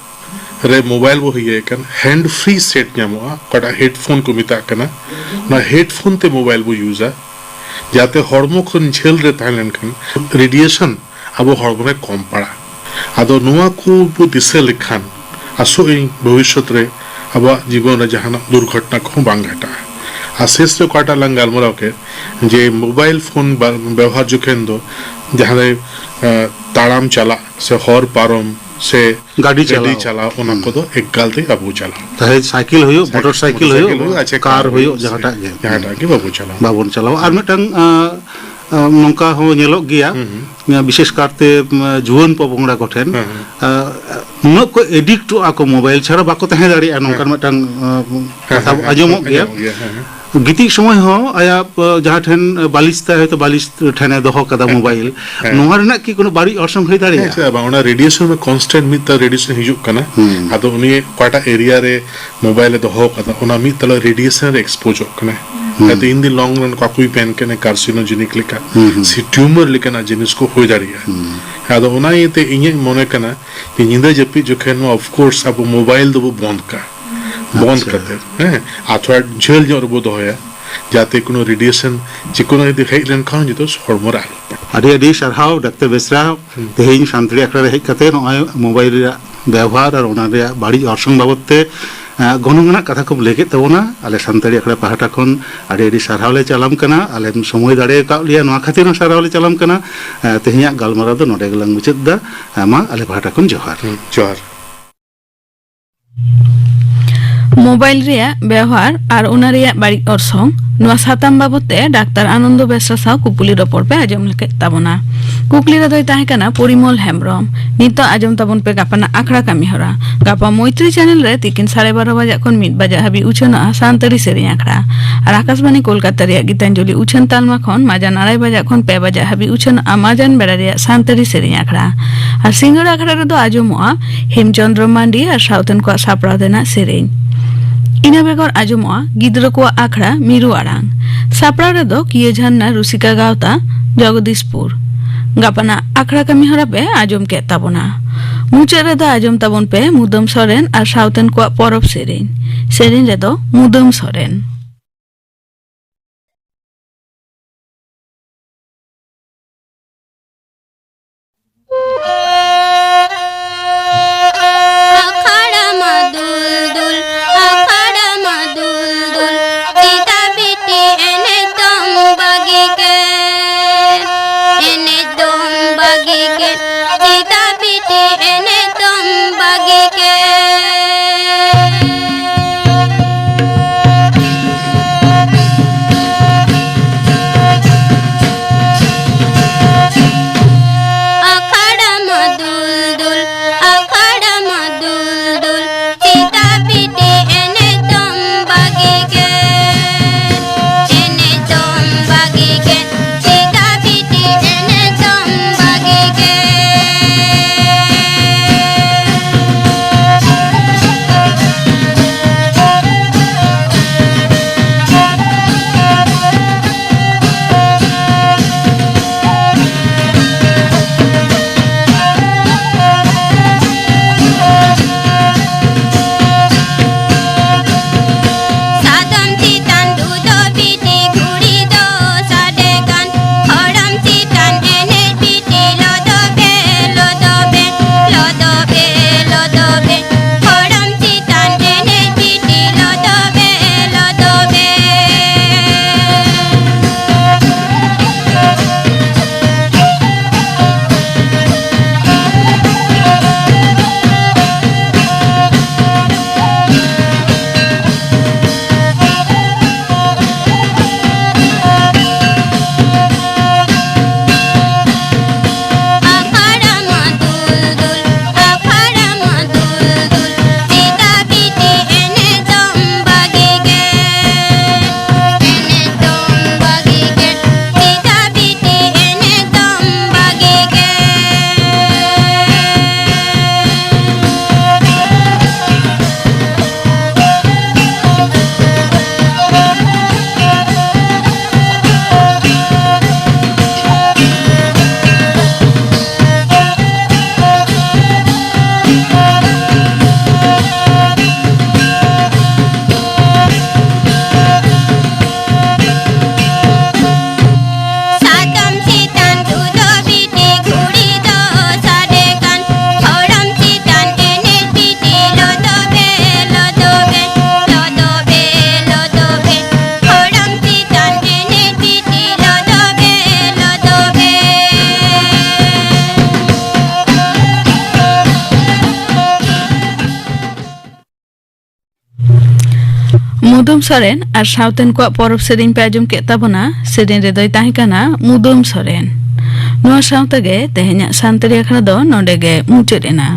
ᱨᱮ ᱢᱳᱵᱟᱭᱤᱞ ᱵᱚ ᱤᱭᱟᱹᱭ ᱠᱟᱱ, ᱦᱮᱱᱰ ᱯᱷᱨᱤ ᱥᱮᱴ ᱧᱟᱢᱚᱜᱼᱟ, ᱚᱠᱟᱴᱟᱜ ᱦᱮᱰᱯᱷᱳᱱ ᱠᱚ ᱢᱮᱛᱟᱜ ᱠᱟᱱᱟ, ᱚᱱᱟ ᱦᱮᱰᱯᱷᱳᱱ ᱛᱮ ᱢᱳᱵᱟᱭᱤᱞ ᱵᱚ ᱤᱭᱩᱡᱟ, ᱡᱟᱛᱮ ᱦᱚᱲᱢᱚ ᱠᱷᱚᱱ ᱡᱷᱟᱹᱞ ᱨᱮ ᱛᱟᱦᱮᱸ ᱞᱮᱱᱠᱷᱟᱱ ᱨᱮᱰᱤᱭᱮᱥᱚᱱ ᱟᱵᱚ ᱦᱚᱲᱢᱚ ᱨᱮ ᱠᱚᱢ ᱯᱟᱲᱟᱜᱼᱟ᱾ ᱟᱫᱚ ᱱᱚᱣᱟ ᱠᱚ ᱵᱚ ᱫᱤᱥᱟᱹ ᱞᱮᱠᱷᱟᱱ, ᱟᱥᱚᱜ ᱟᱹᱧ ᱵᱷᱚᱵᱤᱥᱥᱚᱛ ᱨᱮ ᱟᱵᱚᱣᱟᱜ ᱡᱤᱵᱚᱱ ᱨᱮ ᱡᱟᱦᱟᱱᱟᱜ ᱫᱩᱨᱜᱷᱚᱴᱚᱱᱟ ᱠᱚᱦᱚᱸ ᱵᱟᱝ ᱜᱷᱟᱴᱟᱜᱼᱟ᱾ ᱟᱨ ᱥᱮᱥ ᱨᱮ ᱚᱠᱟᱴᱟᱜ ᱞᱟᱝ ᱜᱟᱞᱢᱟᱨᱟᱣ ᱠᱮᱫ, ᱡᱮ ᱢᱳᱵᱟᱭᱤᱞ ᱯᱷᱳᱱ ᱵᱟ-, ᱵᱮᱣᱦᱟᱨ ᱡᱚᱠᱷᱮᱱ ᱫᱚ ᱡᱟᱦᱟᱸ ᱨᱮ, ᱮ, ᱛᱟᱲᱟᱢ ᱪᱟᱞᱟᱜ ᱥᱮ ᱦᱚᱨ ᱯᱟᱨᱚᱢ ᱥᱮ ᱜᱟᱹᱰᱤ ᱜᱟᱹᱰᱤ ᱪᱟᱞᱟᱣ᱾ ᱪᱟᱞᱟᱣ, ᱚᱱᱟ ᱦᱩᱸ᱾ ᱠᱚᱫᱚ ᱮᱠᱟᱞ ᱛᱮ ᱵᱟᱵᱚ ᱪᱟᱞᱟᱣᱟ᱾ ᱪᱟᱦᱮ ᱥᱟᱭᱠᱮᱞ ᱦᱩᱭᱩᱜ, ᱥᱟᱭᱠᱮᱞ, ᱢᱚᱴᱚᱨ ᱥᱟᱭᱠᱮᱞ ᱢᱚᱴᱚᱨ ᱦᱩᱭᱩᱜ, ᱥᱟᱭᱠᱮᱞ ᱦᱩᱭᱩᱜ, ᱟᱪᱪᱷᱟ, ᱠᱟᱨ ᱠᱟᱨ ᱦᱩᱭᱩᱜ, ᱦᱩᱭᱩᱜ, ᱡᱟᱦᱟᱸᱴᱟᱜ ᱜᱮ᱾ ᱡᱟᱦᱟᱸᱴᱟᱜ ᱜᱮ ᱵᱟᱵᱚ ᱪᱟᱞᱟᱣᱟ᱾ ᱵᱟᱵᱚᱱ ᱪᱟᱞᱟᱣᱟ᱾ ᱟᱨ ᱢᱤᱫᱴᱟᱝ, ᱟᱸ, ᱟᱸ, ᱱᱚᱝᱠᱟ ᱦᱚᱸ ᱧᱮᱞᱚᱜ ᱜᱮᱭᱟ, ᱦᱩᱸ, ᱦᱩᱸ᱾ ᱵᱤᱥᱮᱥ ᱠᱟᱨᱛᱮ, ᱩᱸ, ᱡᱩᱣᱟᱹᱱ ᱯᱚᱯᱚᱝᱲᱟ ᱠᱚᱴᱷᱮᱱ, ᱦᱮᱸ, ᱦᱮᱸ᱾ ᱟᱸ, ᱱᱩᱱᱟᱹᱜ ᱠᱚ ᱮᱰᱤᱠᱴᱚᱜᱼᱟ ᱠᱚ ᱢᱳᱵᱟᱭᱤᱞ ᱪᱷᱟᱲᱟ ᱵᱟᱠᱚ ᱛᱟᱦᱮᱸ ᱫᱟᱲᱮᱭᱟᱜᱼᱟ, ᱱᱚᱝᱠᱟᱱ ᱦᱮᱸ᱾ ᱢᱤᱫᱴᱟᱝ, ᱟᱸ, ᱦᱮᱸ, ᱠᱟᱛᱷᱟ ᱦᱮᱸ, ᱦᱮᱸ᱾ ᱟᱸᱡᱚᱢᱚᱜ ᱜᱮᱭᱟ᱾ ᱟᱸᱡᱚᱢᱚᱜ ᱜᱮᱭᱟ, ᱦᱮᱸ, ᱦᱮᱸ᱾ ᱜᱤᱛᱤᱡ ᱥᱚᱢᱚᱭ ᱦᱚᱸ ᱟᱭᱟᱜ, ᱟ, ᱡᱟᱦᱟᱸ ᱴᱷᱮᱱ, ᱟ, ᱵᱟᱞᱤᱥ ᱛᱟᱭ, ᱦᱚᱭᱛᱳ ᱵᱟᱞᱤᱥ ᱴᱷᱮᱱᱮ ᱫᱚᱦᱚ ᱠᱟᱫᱟ ᱦᱮᱸ, ᱢᱳᱵᱟᱭᱤᱞ, ᱦᱮᱸ᱾ ᱱᱚᱣᱟ ᱨᱮᱱᱟᱜ ᱠᱤ ᱠᱳᱱᱳ ᱵᱟᱹᱲᱤᱡ ᱚᱨᱥᱚᱝ ᱦᱩᱭ ᱦᱮᱸ, ᱫᱟᱲᱮᱭᱟᱜᱼᱟ? ᱪᱮᱫᱟᱜ ᱵᱟᱝ? ᱚᱱᱟ ᱨᱮᱰᱤᱭᱮᱥᱚᱱ ᱢᱟ ᱠᱚᱱᱥᱴᱮᱱᱴ ᱢᱤᱫ ᱛᱟᱞᱟ ᱨᱮᱰᱤᱭᱮᱥᱚᱱ ᱦᱤᱡᱩᱜ ᱠᱟᱱᱟ᱾ ᱦᱩᱸ᱾ ᱟᱫᱚ ᱩᱱᱤ ᱚᱠᱟᱴᱟᱜ ᱮᱨᱤᱭᱟ ᱨᱮ ᱢᱳᱵᱟᱭᱤᱞ ᱮ ᱫᱚᱦᱚ ᱠᱟᱫᱟ, ᱚᱱᱟ ᱢᱤᱫ ᱛᱟᱞᱟ ᱨᱮᱰᱤᱭᱮᱥᱚᱱ ᱨᱮ ᱮᱠᱥᱯᱳᱡᱚᱜ ᱠᱟᱱᱟᱭ᱾ ᱦᱩᱸ᱾ ᱡᱟᱛᱮ ᱤᱱ ᱫᱤ ᱞᱚᱝ ᱨᱟᱱ ᱚᱠᱟ ᱠᱚᱭ ᱢᱮᱱ ᱠᱟᱱᱟ, ᱠᱟᱨᱥᱤᱱᱳᱡᱮᱱᱤᱠ ᱞᱮᱠᱟ ᱦᱩᱸ, ᱦᱩᱸ᱾ ᱥᱮ ᱴᱤᱭᱩᱢᱟᱨ ᱞᱮᱠᱟᱱᱟᱜ ᱡᱤᱱᱤᱥ ᱠᱚ ᱦᱩᱭ ᱫᱟᱲᱮᱭᱟᱜᱼᱟ᱾ ᱦᱩᱸ᱾ ᱟᱫᱚ ᱚᱱᱟ ᱤᱭᱟᱹᱛᱮ ᱤᱧᱟᱹᱜ ᱢᱚᱱᱮ ᱠᱟᱱᱟ ᱡᱮ ᱧᱤᱫᱟᱹ ᱡᱟᱹᱯᱤᱫ ᱡᱚᱠᱷᱮᱱ ᱢᱟ, of course, ᱟᱵᱚ ᱢᱳᱵᱟᱭᱤᱞ ᱫᱚᱵᱚ ᱵᱚᱱᱫ ᱠᱟᱜᱼᱟ᱾ ᱵᱚᱱᱫ ᱟᱪᱪᱷᱟ᱾ ᱠᱟᱛᱮ, ᱦᱮᱸ, ᱟᱨ ᱛᱷᱚᱲᱟ ᱡᱷᱟᱹᱞ ᱧᱚᱜ ᱨᱮᱵᱚ ᱫᱚᱦᱚᱭᱟ, ᱡᱟᱛᱮ ᱠᱳᱱᱳ ᱨᱮᱰᱤᱭᱮᱥᱚᱱ ᱡᱮ ᱠᱳᱱᱳ ᱡᱩᱫᱤ ᱦᱮᱡ ᱞᱮᱱᱠᱷᱟᱱ ᱡᱚᱛᱚ ᱦᱚᱲᱢᱚ ᱨᱮ ᱟᱞᱚ ᱯᱟᱲᱟᱜ᱾ ᱟᱹᱰᱤ ᱟᱹᱰᱤ ᱥᱟᱨᱦᱟᱣ ᱰᱟᱠᱛᱟᱨ ᱵᱮᱥᱨᱟ, ᱦᱩᱸ᱾ ᱛᱮᱦᱮᱧ ᱥᱟᱱᱛᱟᱲᱤ ᱟᱠᱷᱲᱟ ᱨᱮ ᱦᱮᱡ ᱠᱟᱛᱮ ᱱᱚᱜᱼᱚᱭ ᱢᱳᱵᱟᱭᱤᱞ ᱨᱮᱭᱟᱜ ᱵᱮᱣᱦᱟᱨ ᱟᱨ ᱚᱱᱟ ᱨᱮᱭᱟᱜ ᱵᱟᱹᱲᱤᱡ ᱚᱨᱥᱚᱝ ᱵᱟᱵᱚᱫ ᱛᱮ, ᱮᱸ, ᱜᱚᱱᱚᱝ ᱟᱱᱟᱜ ᱠᱟᱛᱷᱟ ᱠᱚᱢ ᱞᱟᱹᱭ ᱠᱮᱫ ᱛᱟᱵᱚᱱᱟ᱾ ᱟᱞᱮ ᱥᱟᱱᱛᱟᱲᱤ ᱟᱠᱷᱲᱟ ᱯᱟᱦᱴᱟ ᱠᱷᱚᱱ ᱟᱹᱰᱤ ᱟᱹᱰᱤ ᱥᱟᱨᱦᱟᱣ ᱞᱮ ᱪᱟᱞᱟᱢ ᱠᱟᱱᱟ᱾ ᱟᱞᱮᱢ ᱥᱚᱢᱚᱭ ᱫᱟᱲᱮ ᱟᱠᱟᱫ ᱞᱮᱭᱟ, ᱱᱚᱣᱟ ᱠᱷᱟᱹᱛᱤᱨ ᱦᱚᱸ ᱥᱟᱨᱦᱟᱣ ᱞᱮ ᱪᱟᱞᱟᱢ ᱠᱟᱱᱟ᱾ ᱮᱸ, ᱛᱮᱦᱮᱧᱟᱜ ᱜᱟᱞᱢᱟᱨᱟᱣ ᱫᱚ ᱱᱚᱰᱮ ᱜᱮᱞᱟᱝ ᱢᱩᱪᱟᱹᱫ ᱮᱫᱟ᱾ ᱮᱸ, ᱢᱟ, ᱟᱞᱮ ᱯᱟᱦᱴᱟ ᱠᱷᱚᱱ ᱡᱚᱦᱟᱨ᱾ ᱦᱩᱸ, ᱡᱚᱦᱟᱨ᱾ ᱢᱳᱵᱟᱭᱤᱞ ᱨᱮᱭᱟᱜ ᱵᱮᱣᱦᱟᱨ ᱟᱨ ᱚᱱᱟ ᱨᱮᱭᱟᱜ ᱵᱟᱹᱲᱤᱡ ᱚᱨᱥᱚᱝ, ᱱᱚᱣᱟ ᱥᱟᱛᱟᱢ ᱵᱟᱵᱚᱫ ᱛᱮ ᱰᱟᱠᱛᱟᱨ ᱟᱱᱚᱱᱫᱚ ᱵᱮᱥᱨᱟ ᱥᱟᱶ ᱠᱩᱯᱩᱞᱤ ᱨᱚᱯᱚᱲ ᱯᱮ ᱟᱸᱡᱚᱢ ᱠᱮᱫ ᱛᱟᱵᱚᱱᱟ᱾ ᱠᱩᱠᱞᱤ ᱨᱮᱫᱚᱭ ᱛᱟᱦᱮᱸ ᱠᱟᱱᱟ ᱯᱚᱨᱤᱢᱚᱞ ᱦᱮᱢᱵᱨᱚᱢ᱾ ᱱᱤᱛᱚᱜ ᱟᱸᱡᱚᱢ ᱛᱟᱵᱚᱱ ᱯᱮ ᱜᱟᱯᱟᱱᱟᱜ ᱟᱠᱷᱲᱟ ᱠᱟᱹᱢᱤ ᱦᱚᱨᱟ᱾ ᱜᱟᱯᱟ ᱢᱳᱭᱛᱨᱤ ᱪᱮᱱᱮᱞ ᱨᱮ ᱛᱤᱠᱤᱱ ᱥᱟᱲᱮ ᱵᱟᱨᱚ ᱵᱟᱡᱟᱜ ᱠᱷᱚᱱ ᱢᱤᱫ ᱵᱟᱡᱟᱜ ᱦᱟᱹᱵᱤᱡ ᱩᱪᱷᱟᱹᱱᱚᱜᱼᱟ ᱥᱟᱱᱛᱟᱲᱤ ᱥᱮᱨᱮᱧ ᱟᱠᱷᱲᱟ᱾ ᱟᱨ ᱟᱠᱟᱥᱵᱟᱱᱤ ᱠᱳᱞᱠᱟᱛᱟ ᱨᱮᱭᱟᱜ ᱜᱤᱛᱟᱧᱡᱚᱞᱤ ᱩᱪᱷᱟᱹᱱ ᱛᱟᱞᱢᱟ ᱠᱷᱚᱱ ᱢᱟᱡᱟᱱ ᱟᱲᱟᱭ ᱵᱟᱡᱟᱜ ᱠᱷᱚᱱ ᱯᱮ ᱵᱟᱡᱟᱜ ᱦᱟᱹᱵᱤᱡ ᱩᱪᱷᱟᱹᱱᱚᱜᱼᱟ ᱢᱟᱡᱟᱱ ᱵᱮᱲᱟ ᱨᱮᱭᱟᱜ ᱥᱟᱱᱛᱟᱲᱤ ᱥᱮᱨᱮᱧ ᱟᱠᱷᱲᱟ᱾ ᱟᱨ ᱥᱤᱸᱜᱟᱹᱲ ᱟᱠᱷᱲᱟ ᱨᱮᱫᱚ ᱟᱸᱡᱚᱢᱚᱜᱼᱟ ᱦᱮᱢᱪᱚᱸᱫᱽᱨᱚ ᱢᱟᱱᱰᱤ ᱟᱨ ᱥᱟᱶᱛᱮᱱ ᱠᱚᱣᱟᱜ ᱥᱟᱯᱲᱟᱣ ᱛᱮᱱᱟᱜ ᱥᱮᱨᱮᱧ᱾ ᱤᱱᱟᱹ ᱵᱮᱜᱚᱨ ᱟᱸᱡᱚᱢᱚᱜᱼᱟ ᱜᱤᱫᱽᱨᱟᱹ ᱠᱚᱣᱟᱜ ᱟᱠᱷᱲᱟ ᱢᱤᱨᱩ ᱟᱲᱟᱝ᱾ ᱥᱟᱯᱲᱟᱣ ᱨᱮᱫᱚ ᱠᱤᱭᱟᱹ ᱡᱷᱟᱨᱱᱟ ᱨᱩᱥᱤᱠᱟ ᱜᱟᱶᱛᱟ, ᱡᱚᱜᱚᱫᱤᱥᱯᱩᱨ᱾ ᱜᱟᱯᱟᱱᱟᱜ ᱟᱠᱷᱲᱟ ᱠᱟᱹᱢᱤ ᱦᱚᱨᱟ ᱯᱮ ᱟᱸᱡᱚᱢ ᱠᱮᱫ ᱛᱟᱵᱚᱱᱟ᱾ ᱢᱩᱪᱟᱹᱫ ᱨᱮᱫᱚ ᱟᱸᱡᱚᱢ ᱛᱟᱵᱚᱱ ᱯᱮ ᱢᱩᱫᱟᱹᱢ ᱥᱚᱨᱮᱱ ᱟᱨ ᱥᱟᱶᱛᱮᱱ ᱠᱚᱣᱟᱜ ᱯᱚᱨᱚᱵᱽ ᱥᱮᱨᱮᱧ᱾ ᱥᱮᱨᱮᱧ ᱨᱮᱫᱚ ᱢᱩᱫᱟᱹᱢ ᱥᱚᱨᱮᱱ᱾ ᱟᱠᱷᱟᱲᱟ ᱢᱟ ᱫᱩᱞ ᱫᱩᱞ, ᱟᱠᱷᱟᱲᱟ ᱢᱟ ᱫᱩᱞ ᱫᱩᱞ, ᱪᱮᱫᱟᱜ ᱵᱤᱴᱤ ᱮᱱᱮᱡ ᱫᱚᱢ ᱵᱟᱹᱜᱤ ᱠᱮᱫ? ᱮᱱᱮᱡ ᱫᱚᱢ ᱵᱟᱹᱜᱤ ᱠᱮᱫ, ᱪᱮᱫᱟᱜ ᱵᱤᱴᱤ ᱮᱱᱮᱡ ᱫᱚᱢ ᱵᱟᱹᱜᱤ ᱠᱮᱫ? ᱟᱠᱷᱟᱲᱟ ᱢᱟ ᱫᱩᱞ ᱫᱩᱞ, ᱟᱠᱷᱟᱲᱟ ᱢᱟ ᱫᱩᱞ ᱫᱩᱞ, ᱪᱮᱫᱟᱜ ᱵᱤᱴᱤ ᱮᱱᱮᱡ ᱫᱚᱢ ᱵᱟᱹᱜᱤ ᱠᱮᱫ? ᱢᱩᱫᱟᱹᱢ ᱥᱚᱨᱮᱱ ᱟᱨ ᱥᱟᱶᱛᱮᱱ ᱠᱚᱣᱟᱜ ᱯᱚᱨᱚᱵᱽ ᱥᱮᱨᱮᱧ ᱯᱮ ᱟᱸᱡᱚᱢ ᱠᱮᱫ ᱛᱟᱵᱚᱱᱟ᱾ ᱥᱮᱨᱮᱧ ᱨᱮᱫᱚᱭ ᱛᱟᱦᱮᱸ ᱠᱟᱱᱟ ᱢᱩᱫᱟᱹᱢ ᱥᱚᱨᱮᱱ᱾ ᱱᱚᱣᱟ ᱥᱟᱶ ᱛᱮᱜᱮ ᱛᱮᱦᱮᱧᱟᱜ ᱥᱟᱱᱛᱟᱲᱤ ᱟᱠᱷᱲᱟ ᱫᱚ ᱱᱚᱰᱮ ᱜᱮ ᱢᱩᱪᱟᱹᱫ ᱮᱱᱟ᱾